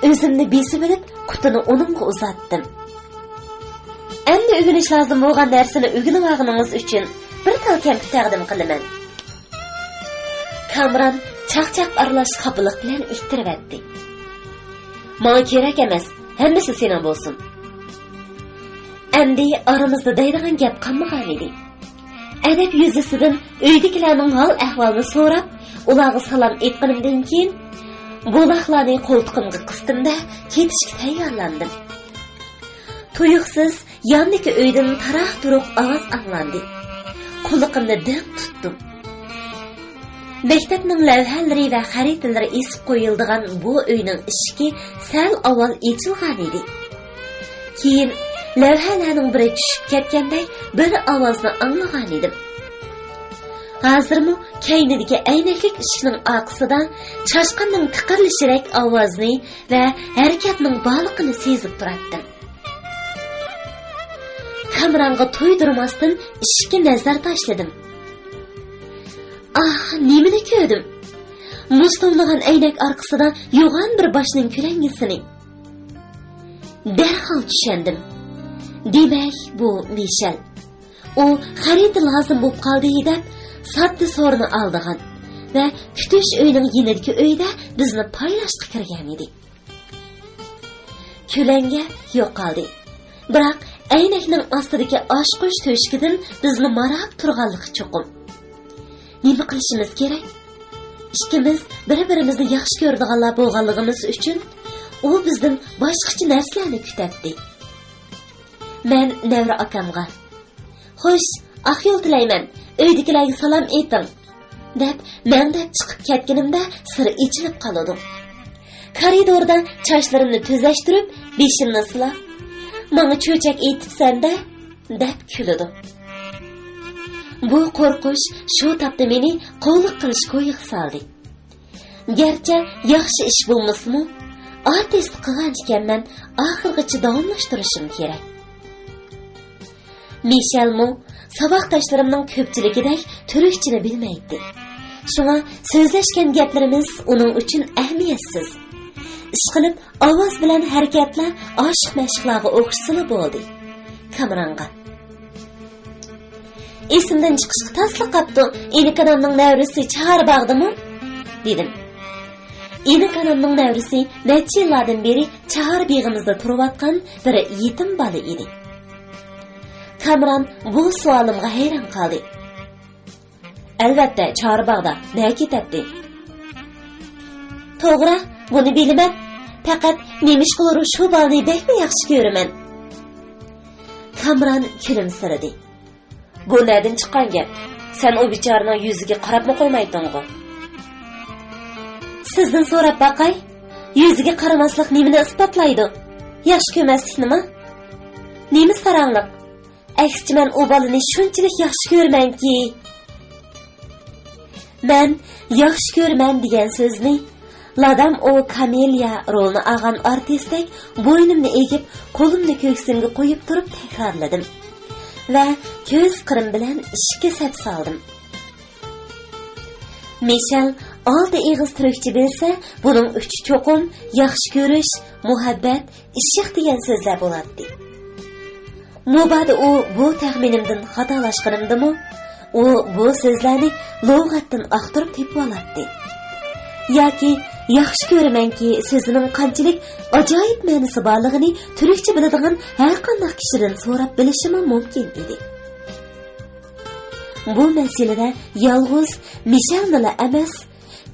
ئۆزۈمنى بېسىۋېلىپ، قۇتىنى ئۇنىڭغا ئۇزاتتىم. ئەمدى ئۆگىنىش لازىم بولغان نەرسىنى ئۆگىنىۋالغىنىڭىز ئۈچۈن بىر تال كەمپۈت تەقدىم قىلىمەن. كامران چاقچاق ئارىلاش خاپىلىق بىلەن ئىتتىرىۋەتتى. ماڭا كېرەك ئەمەس، ھەممىسى سېنىڭ بولسۇن. ئەمدى ئارىمىزدا دەيدىغان گەپ قالمىغانىدى. ئەدەپ يۈزىسىدىن ئۆيدىكىلەرنىڭ ھال-ئەھۋالىنى سوراپ، ئۇلارغا سالام ئېيتقىنىمدىن كېيىن، بولاقلارنى قولتۇقۇمغا قىستىم-دە، كېتىشكە تەييارلاندىم. تۇيۇقسىز ياندىكى ئۆيدىن تاراق-تۇرۇق ئاۋاز ئاڭلاندى. قۇلىقىمنى دىڭ تۇتتۇم. مەكتەپنىڭ لەۋھەلىرى ۋە خەرىتىلىرى ئېسىپ قويۇلىدىغان بۇ ئۆينىڭ ئىشىكى سەل ئاۋۋال ئېچىلغانىدى. كېيىن لەۋھەلەرنىڭ بىرى چۈشۈپ كەتكەندەك بىر ئاۋازنى ئاڭلىغانىدىم. ھازىرمۇ كەينىدىكى ئەينەكلىك ئىشىكنىڭ ئارقىسىدا چاشقاننىڭ تىقىرلىشىدەك ئاۋازنى ۋە ھەرىكەتنىڭ بارلىقىنى سېزىپ تۇراتتىم. كامرانغا تۇيدۇرماستىن ئىشىككە نەزەر تاشلىدىم. ئاھ، نېمىنى كۆردۈم؟ مۇز توۋلىغان ئەينەك ئارقىسىدا يوغان بىر باشنىڭ كۆلەڭگىسىنى. دەرھال چۈشەندىم. دېمەك، بۇ مىشەل. ئۇ خەرىتە لازىم بولۇپ قالدى دەپ، ساددا سورۇنى ئالىدىغان ۋە كۈتۈش ئۆيىنىڭ يېنىدىكى ئۆيدە بىزنى پايلاشقا كىرگەن ئىدى. كۆلەڭگە يوقالدى. بىراق ئەينەكنىڭ ئاستىدىكى ئاچقۇچ تۆشۈكىدىن بىزنى ماراپ تۇرغانلىقى چوقۇم. نېمە قىلىشىمىز كېرەك؟ ئىككىمىز بىر-بىرىمىزنى ياخشى كۆرىدىغانلار بولغانلىقىمىز ئۈچۈن، ئۇ بىزدىن باشقىچە نەرسىلەرنى كۈتەتتى. مەن نەۋرە ئاكامغا، «خوش، ئاق يول تىلەيمەن، ئۆيدىكىلەرگە سالام ئېيتىڭ» دەپ مەڭدەپ چىقىپ كەتكىنىمدە، سىر ئېچىلىپ قالىدۇ. كارىدوردا چاچلىرىمنى تۈزەشتۈرۈپ، بېشىمنى سىلاپ، «ماڭا چۆچەك ئېيتىپسەن-دە» دەپ كۈلىدۇ. بۇ قورقۇش شۇ تاپتا مېنى قوۋلۇق قىلىش كويىغا سالدى. گەرچە ياخشى ئىش بولمىسىمۇ، ئارتىسلىق قىلغان ئىكەنمەن، ئاخىرغىچە داۋاملاشتۇرۇشۇم كېرەك. مىشەلمۇ ساۋاقداشلىرىمنىڭ كۆپچىلىكىدەك تۈركچىنى بىلمەيتتى. شۇڭا سۆزلەشكەن گەپلىرىمىز ئۇنىڭ ئۈچۈن ئەھمىيەتسىز. ئىشقىلىپ، ئاۋاز بىلەن ھەرىكەتلەر ئاشىق-مەشۇقلارغا ئوخشىسىلا بولدى. كامرانغا. ئېسىمدىن چىقىشقا تاسلا قاپتۇ، ئىنىك ئانامنىڭ نەۋرىسى چاھارباغدىمۇ؟ دېدىم. ئىنىك ئانامنىڭ نەۋرىسى نەچچە يىللاردىن بېرى چاھار بېغىمىزدا تۇرۇۋاتقان بىر يېتىم بالا ئىدى. كامران بۇ سوئالىمغا ھەيران قالدى. ئەلۋەتتە، چارباغدا. نەگە كېتەتتى؟ توغرا، بۇنى بىلىمەن. پەقەت نېمىشقىلۇر شۇ بالىنى بەكمۇ ياخشى كۆرىمەن. كامران كۈلۈمسىرىدى. بۇ نەدىن چىققان گەپ؟ سەن ئۇ بىچارىنىڭ يۈزىگە قاراپمۇ قويمايتتىڭغۇ؟ سىزدىن سوراپ باقاي. يۈزىگە قارىماسلىق نېمىنى ئىسپاتلايدۇ؟ ياخشى كۆرمەسلىكنىمۇ؟ نېمە ساراڭلىق؟ ئەكسىچە، مەن ئۇ بالىنى شۇنچىلىك ياخشى كۆرىمەنكى. مەن ياخشى كۆرىمەن دېگەن سۆزنى لادام ئو كامېلىيا رولىنى ئالغان ئارتىستەك بوينۇمنى ئېگىپ، قولۇمنى كۆكسۈمگە قويۇپ تۇرۇپ تەكرارلىدىم ۋە كۆز قىرىم بىلەن ئىشىككە سەپ سالدىم. مىشەل ئالتە ئېغىز تۈركچە بىلسە، بۇنىڭ ئۈچى چوقۇم ياخشى كۆرۈش، مۇھەببەت، ئىشق دېگەن سۆزلەر بولاتتى. مۇبادا ئۇ بۇ تەخمىنىمدىن خاتالاشقىنىمدىمۇ، ئۇ بۇ سۆزلەرنى لۇغەتتىن ئاختۇرۇپ تېپىۋالاتتى. ياكى ياخشى كۆرىمەنكى سۆزىنىڭ قانچىلىك ئاجايىپ مەنىسى بارلىقىنى تۈركچە بىلىدىغان ھەرقانداق كىشىدىن سوراپ بىلىشىمۇ مۇمكىن ئىدى. بۇ مەسىلىدە يالغۇز مىشەلنىلا ئەمەس،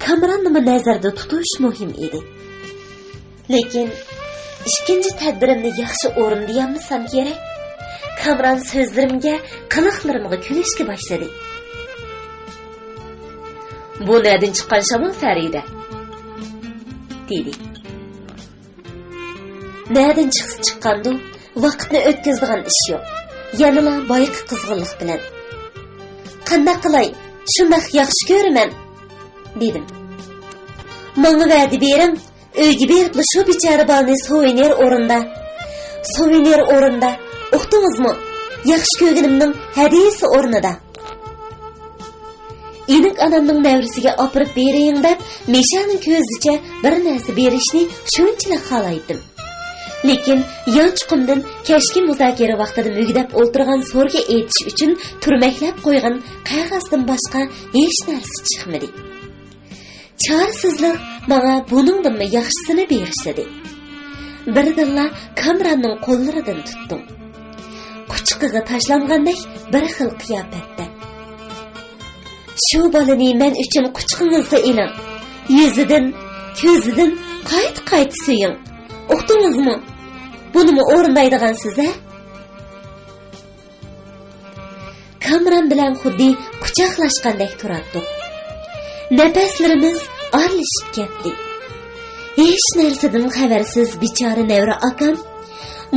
كامراننىمۇ نەزەردە تۇتۇش مۇھىم ئىدى. لېكىن ئىككىنچى تەدبىرىمنى ياخشى ئورۇندىيالمىسام كېرەك. كامران سۆزلىرىمگە، قىلىقلىرىمغا كۈلۈشكە باشلىدى. بۇ نەدىن چىققان شامال، فەرىدە؟ دېدى. نەدىن چىقسا چىققاندۇ، ۋاقىتنى ئۆتكۈزىدىغان ئىش يوق. يەنىلا بايىقى قىزغىنلىق بىلەن. قانداق قىلاي، شۇنداق ياخشى كۆرىمەن، دېدىم. ماڭا ۋەدە بېرىڭ، ئۆيگە بېرىپلا شۇ بىچارە بالىنى سوۋېنىر ئورنىدا، سوۋېنىر ئورنىدا، ئۇقتىڭىزمۇ؟ ياخشى كۆرگىنىمنىڭ ھەدىيىسى ئورنىدا. ئىنىك ئانامنىڭ نەۋرىسىگە ئاپىرىپ بېرىڭ دەپ، مىشەلنىڭ كۆزىچە بىر نەرسە بېرىشنى شۇنچىلىك خالايتتىم. لېكىن يانچۇقۇمدىن كەچكى مۇزاكىرە ۋاقتىدا مۈگدەپ ئولتۇرغان سورگا ئېيتىش ئۈچۈن تۈرمەكلەپ قويغان قەغەزدىن باشقا ھېچ نەرسە چىقمىدى. چارىسىزلىق ماڭا بۇنىڭدىنمۇ ياخشىسىنى بېغىشلىدى. بىردىنلا كامراننىڭ قوللىرىدىن تۇتتۇم. قۇچىقىغا تاشلانغاندەك بىر خىل قىياپەتتە. شۇ بالىنى مەن ئۈچۈن قۇچىقىڭىزغا ئېلىڭ. يۈزىدىن، كۆزىدىن قايتا-قايتا سۆيۈڭ. ئۇقتىڭىزمۇ؟ بۇنىمۇ ئورۇندايدىغانسىز، ھە؟ كامران بىلەن خۇددى قۇچاقلاشقاندەك تۇراتتۇق. نەپەسلىرىمىز ئارىلىشىپ كەتتى. ھېچ نەرسىدىن خەۋەرسىز بىچارە نەۋرە ئاكام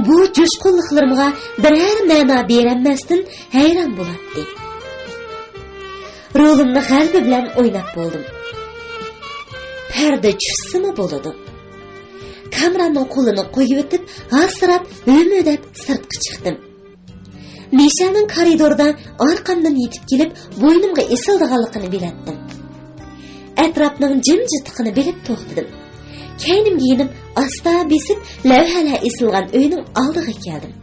بۇ جۇشقۇنلۇقلىرىمغا بىرەر مەنا بېرەلمەستىن ھەيران بولاتتى. رولۇمنى غەلىبە بىلەن ئويناپ بولدۇم. پەردە چۈشسىمۇ بولىدۇ. كامراننىڭ قولىنى قويۇۋېتىپ، ھاسىراپ، ھۆمۈدەپ سىرتقا چىقتىم. مىشەلنىڭ كارىدوردا ئارقامدىن يېتىپ كېلىپ، بوينۇمغا ئېسىلىدىغانلىقىنى بىلەتتىم. ئەتراپنىڭ جىمجىتلىقىنى بىلىپ توختىدىم. كەينىمگە يېنىپ، ئاستا بېسىپ، لەۋھەلەر ئېسىلغان ئۆينىڭ ئالدىغا كەلدىم.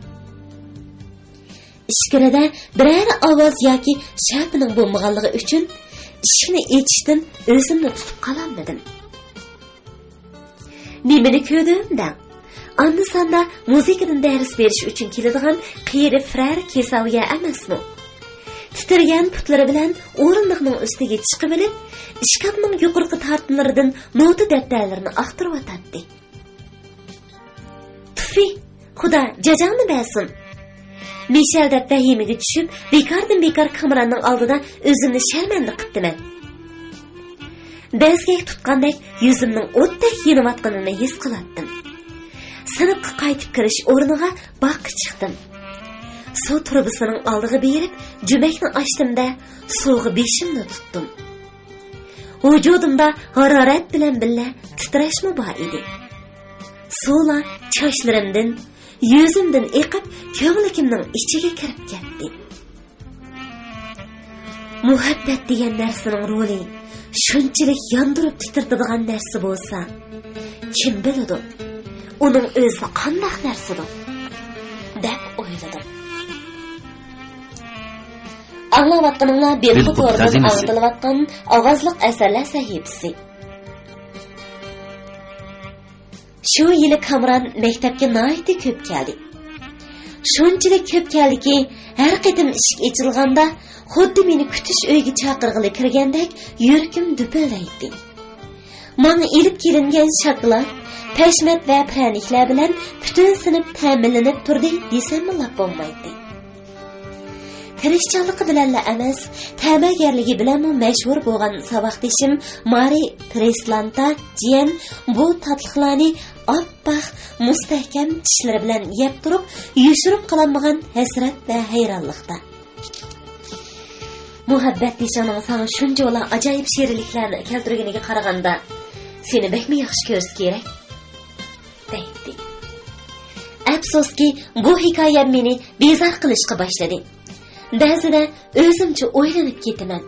ئىچكىرىدە بىرەر ئاۋاز ياكى شەپىنىڭ بولمىغانلىقى ئۈچۈن، ئىشىكنى ئېچىشتىن ئۆزۈمنى تۇتۇپ قالالمىدىم. نېمىنى كۆردۈم دەڭ؟ ئاندا-ساندا مۇزىكىدىن دەرس بېرىش ئۈچۈن كېلىدىغان قېرى فرېر كېساۋيە ئەمەسمۇ؟ تىترىگەن پۇتلىرى بىلەن ئورۇندۇقنىڭ ئۈستىگە چىقىۋېلىپ، ئىشكاپنىڭ يۇقىرىقى تارتمىلىرىدىن نوتا دەپتەرلىرىنى ئاختۇرۇۋاتاتتى. تۇفى! خۇدا جاجاڭنى بەرسۇن! مىشەل دەپ ۋەھىمىگە چۈشۈپ، بىكاردىن بىكار كامېرانىڭ ئالدىدا ئۆزۈمنى شەرمەندە قىپتىمەن. بەزگەك تۇتقاندەك يۈزۈمنىڭ ئوتتەك يېنىۋاتقىنىنى ھېس قىلاتتىم. سىنىپقا قايتىپ كىرىش ئورنىغا باغقا چىقتىم. سۇ تۇرۇبىسىنىڭ ئالدىغا بېرىپ، جۈمەكنى ئاچتىم-دە، سۇغا بېشىمنى تۇتتۇم. ۋۇجۇدۇمدا ھارارەت بىلەن بىللە تىترەشمۇ بار ئىدى. سۇلار چاچلىرىمدىن، يۈزۈمدىن ئېقىپ، كۆڭلىكىمنىڭ ئىچىگە كىرىپ كەتتى. مۇھەببەت دېگەن نەرسىنىڭ رولى شۇنچىلىك ياندۇرۇپ تىترىتىدىغان نەرسە بولسا، كىم بىلىدۇ، ئۇنىڭ ئۆزى قانداق نەرسىدۇ، دەپ ئويلىدىم. ئاڭلاۋاتقىنىڭلار بىلقۇ تورىدىن ئاڭلىتىلىۋاتقان ئاۋازلىق ئەسەرلەر سەھىپىسى. شۇ يىلى كامران مەكتەپكە ناھايىتى كۆپ كەلدى. شۇنچىلىك كۆپ كەلدىكى، ھەر قېتىم ئىشىك ئېچىلغاندا، خۇددى مېنى كۈتۈش ئۆيىگە چاقىرغىلى كىرگەندەك يۈرىكىم دۈپۈلدەيتتى. ماڭا ئېلىپ كېلىنگەن شاكىلات، پەشمەت ۋە پىرەنىكلەر بىلەن پۈتۈن سىنىپ تەمىنلىنىپ تۇردى دېسەممۇ لاپ بولمايتتى. تىرىشچانلىقى بىلەنلا ئەمەس، تەمەگەرلىكى بىلەنمۇ مەشھۇر بولغان ساۋاقدىشىم مارى ترېسلانتا جىيەن بۇ تاتلىقلارنى ئاپئاق، مۇستەھكەم چىشلىرى بىلەن يەپ تۇرۇپ، يوشۇرۇپ قالالمىغان ھەسرەت ۋە ھەيرانلىقتا. مۇھەببەت دېيىشىڭنىڭ ساڭا شۇنچىۋالا ئاجايىپ شېرىنلىكلەرنى كەلتۈرگىنىگە قارىغاندا، سېنى بەكمۇ ياخشى كۆرسە كېرەك، دەيتتى. ئەپسۇسكى، بۇ ھېكايەم مېنى بىزار قىلىشقا باشلىدى. بەزىدە ئۆزۈمچە ئويلىنىپ كېتىمەن.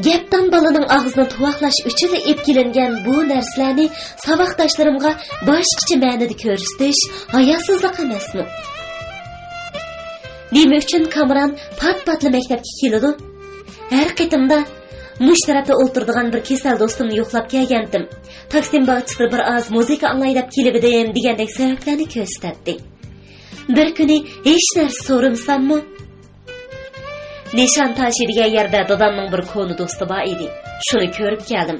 گەپدان بالىنىڭ ئاغزىنى تۇۋاقلاش ئۈچۈنلا ئېلىپ كېلىنگەن بۇ نەرسىلەرنى ساۋاقداشلىرىمغا باشقىچە مەنىدە كۆرسىتىش ھاياسىزلىق ئەمەسمۇ؟ نېمە ئۈچۈن كامران پات-پاتلا مەكتەپكە كېلىدۇ؟ ھەر قېتىمدا مۇشۇ تەرەپتە ئولتۇرىدىغان بىر كېسەل دوستۇمنى يوقلاپ كەلگەنتىم. تاكسىم باغچىسىدا بىر ئاز مۇزىكا ئاڭلاي دەپ كېلىۋىدىم دېگەندەك سەۋەبلەرنى كۆرسىتەتتى. بىر كۈنى ھېچ نەرسە سورىمىساممۇ؟ نىشان تاشى دېگەن يەردە دادامنىڭ بىر كونا دوستى بار ئىدى. شۇنى كۆرۈپ كەلدىم.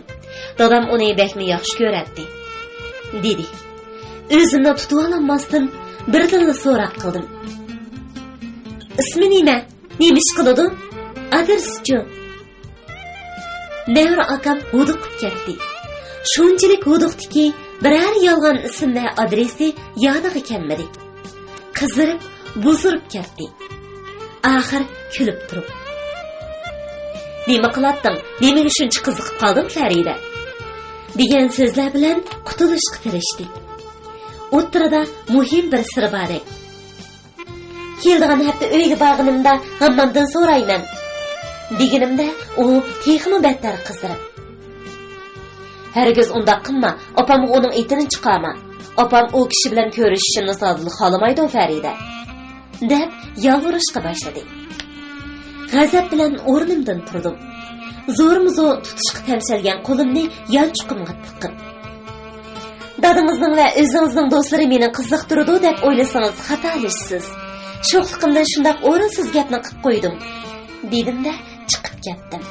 دادام ئۇنى بەكمۇ ياخشى كۆرەتتى، دېدى. ئۆزۈمنى تۇتۇۋالالماستىن، بىردىنلا سوراق قىلدىم. ئىسمى نېمە؟ نېمە ئىش قىلىدۇ؟ ئادرېسىچۇ؟ نەۋرە ئاكام ھودۇقۇپ كەتتى. شۇنچىلىك ھودۇقتىكى، بىرەر يالغان ئىسىم ۋە ئادرېسى يادىغا كەلمىدى. قىزىرىپ، بۇزۇرۇپ كەتتى. ئاخىر كۈلۈپ تۇرۇپ، «نېمە قىلاتتىڭ؟ نېمىگە شۇنچە قىزىقىپ قالدىڭ، فەرىدە؟» دېگەن سۆزلەر بىلەن قۇتۇلۇشقا تىرىشتى. ئوتتۇرىدا مۇھىم بىر سىر باردەك. «كېلىدىغان ھەپتە ئۆيگە بارغىنىمدا ھاممامدىن سورايمەن» دېگىنىمدە، ئۇ تېخىمۇ بەتتەر قىزىرىپ، «ھەرگىز ئۇنداق قىلما، ئاپامغا ئۇنىڭ ئېتىنى چىقارما. ئاپام ئۇ كىشى بىلەن كۆرۈشۈشۈمنى زادىلا خالىمايدۇ، فەرىدە» دەپ يالۋۇرۇشقا باشلىدى. غەزەپ بىلەن ئورنۇمدىن تۇردۇم. زورمۇزور تۇتۇشقا تەمشەلگەن قولۇمنى يانچۇقۇمغا تىقىپ، «دادىڭىزنىڭ ۋە ئۆزىڭىزنىڭ دوستلىرى مېنى قىزىقتۇرىدۇ دەپ ئويلىسىڭىز خاتالىشىسىز. شوخلۇقۇمدىن شۇنداق ئورۇنسىز گەپنى قىلىپ قويدۇم» دېدىم-دە، چىقىپ كەتتىم.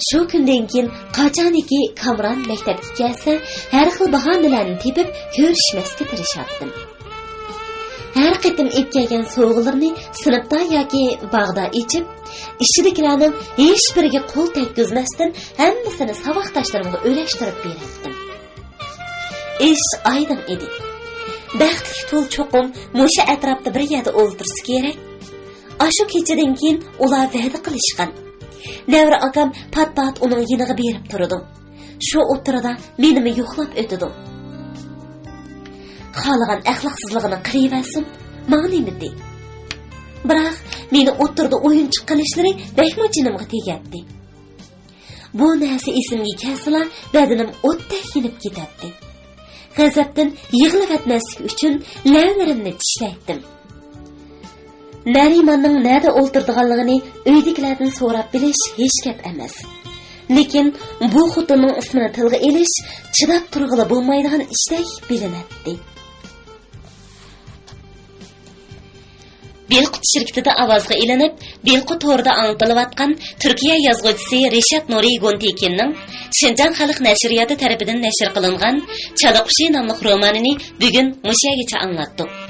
شۇ كۈندىن كېيىن قاچانكى كامران مەكتەپكە كەلسە، ھەر خىل باھانىلەرنى تېپىپ كۆرۈشمەسكە تىرىشاتتىم. ھەر قېتىم ئېلىپ كەلگەن سوۋغىلىرىنى سىنىپتا ياكى باغدا ئېچىپ، ئىچىدىكىلەرنىڭ ھېچبىرىگە قول تەگكۈزمەستىن، ھەممىسىنى ساۋاقداشلىرىمغا ئۈلەشتۈرۈپ بېرەتتىم. ئىش ئايدىڭ ئىدى. بەختلىك تۇل چوقۇم مۇشۇ ئەتراپتا بىر يەردە ئولتۇرسا كېرەك. ئاشۇ كېچىدىن كېيىن ئۇلار ۋەدە قىلىشقان. نەۋرە ئاكام پات-پات ئۇنىڭ يېنىغا بېرىپ تۇرىدۇ. شۇ ئوتتۇرىدا مېنىمۇ يوقلاپ ئۆتىدۇ. خالىغان ئەخلاقسىزلىقىنى قىلىۋەرسۇن، ماڭا نېمىدى؟ بىراق، مېنى ئوتتۇرىدا ئويۇنچۇق قىلىشلىرى بەكمۇ جېنىمغا تېگەتتى. بۇ نەرسە ئېسىمگە كەلسىلا، بەدىنىم ئوتتەك يېنىپ كېتەتتى. غەزەپتىن يىغلىۋەتمەسلىك ئۈچۈن لەۋلىرىمنى چىشلەيتتىم. نەرىماننىڭ نەدە ئولتۇرىدىغانلىقىنى ئۆيدىكىلەردىن سوراپ بىلىش ھېچ گەپ ئەمەس. لېكىن بۇ خوتۇننىڭ ئىسمىنى تىلغا ئېلىش چىداپ تۇرغىلى بولمايدىغان ئىشتەك بىلىنەتتى. بىلقۇت شىركىتىدە ئاۋازغا ئېلىنىپ، بىلقۇت تورىدا ئاڭلىتىلىۋاتقان تۈركىيە يازغۇچىسى رىشات نۇرى گۇنتېكىننىڭ شىنجاڭ خەلق نەشرىياتى تەرىپىدىن نەشر قىلىنغان چالا قۇشى ناملىق رومانىنى بۈگۈن مۇشۇ يەرگىچە ئاڭلاتتۇق.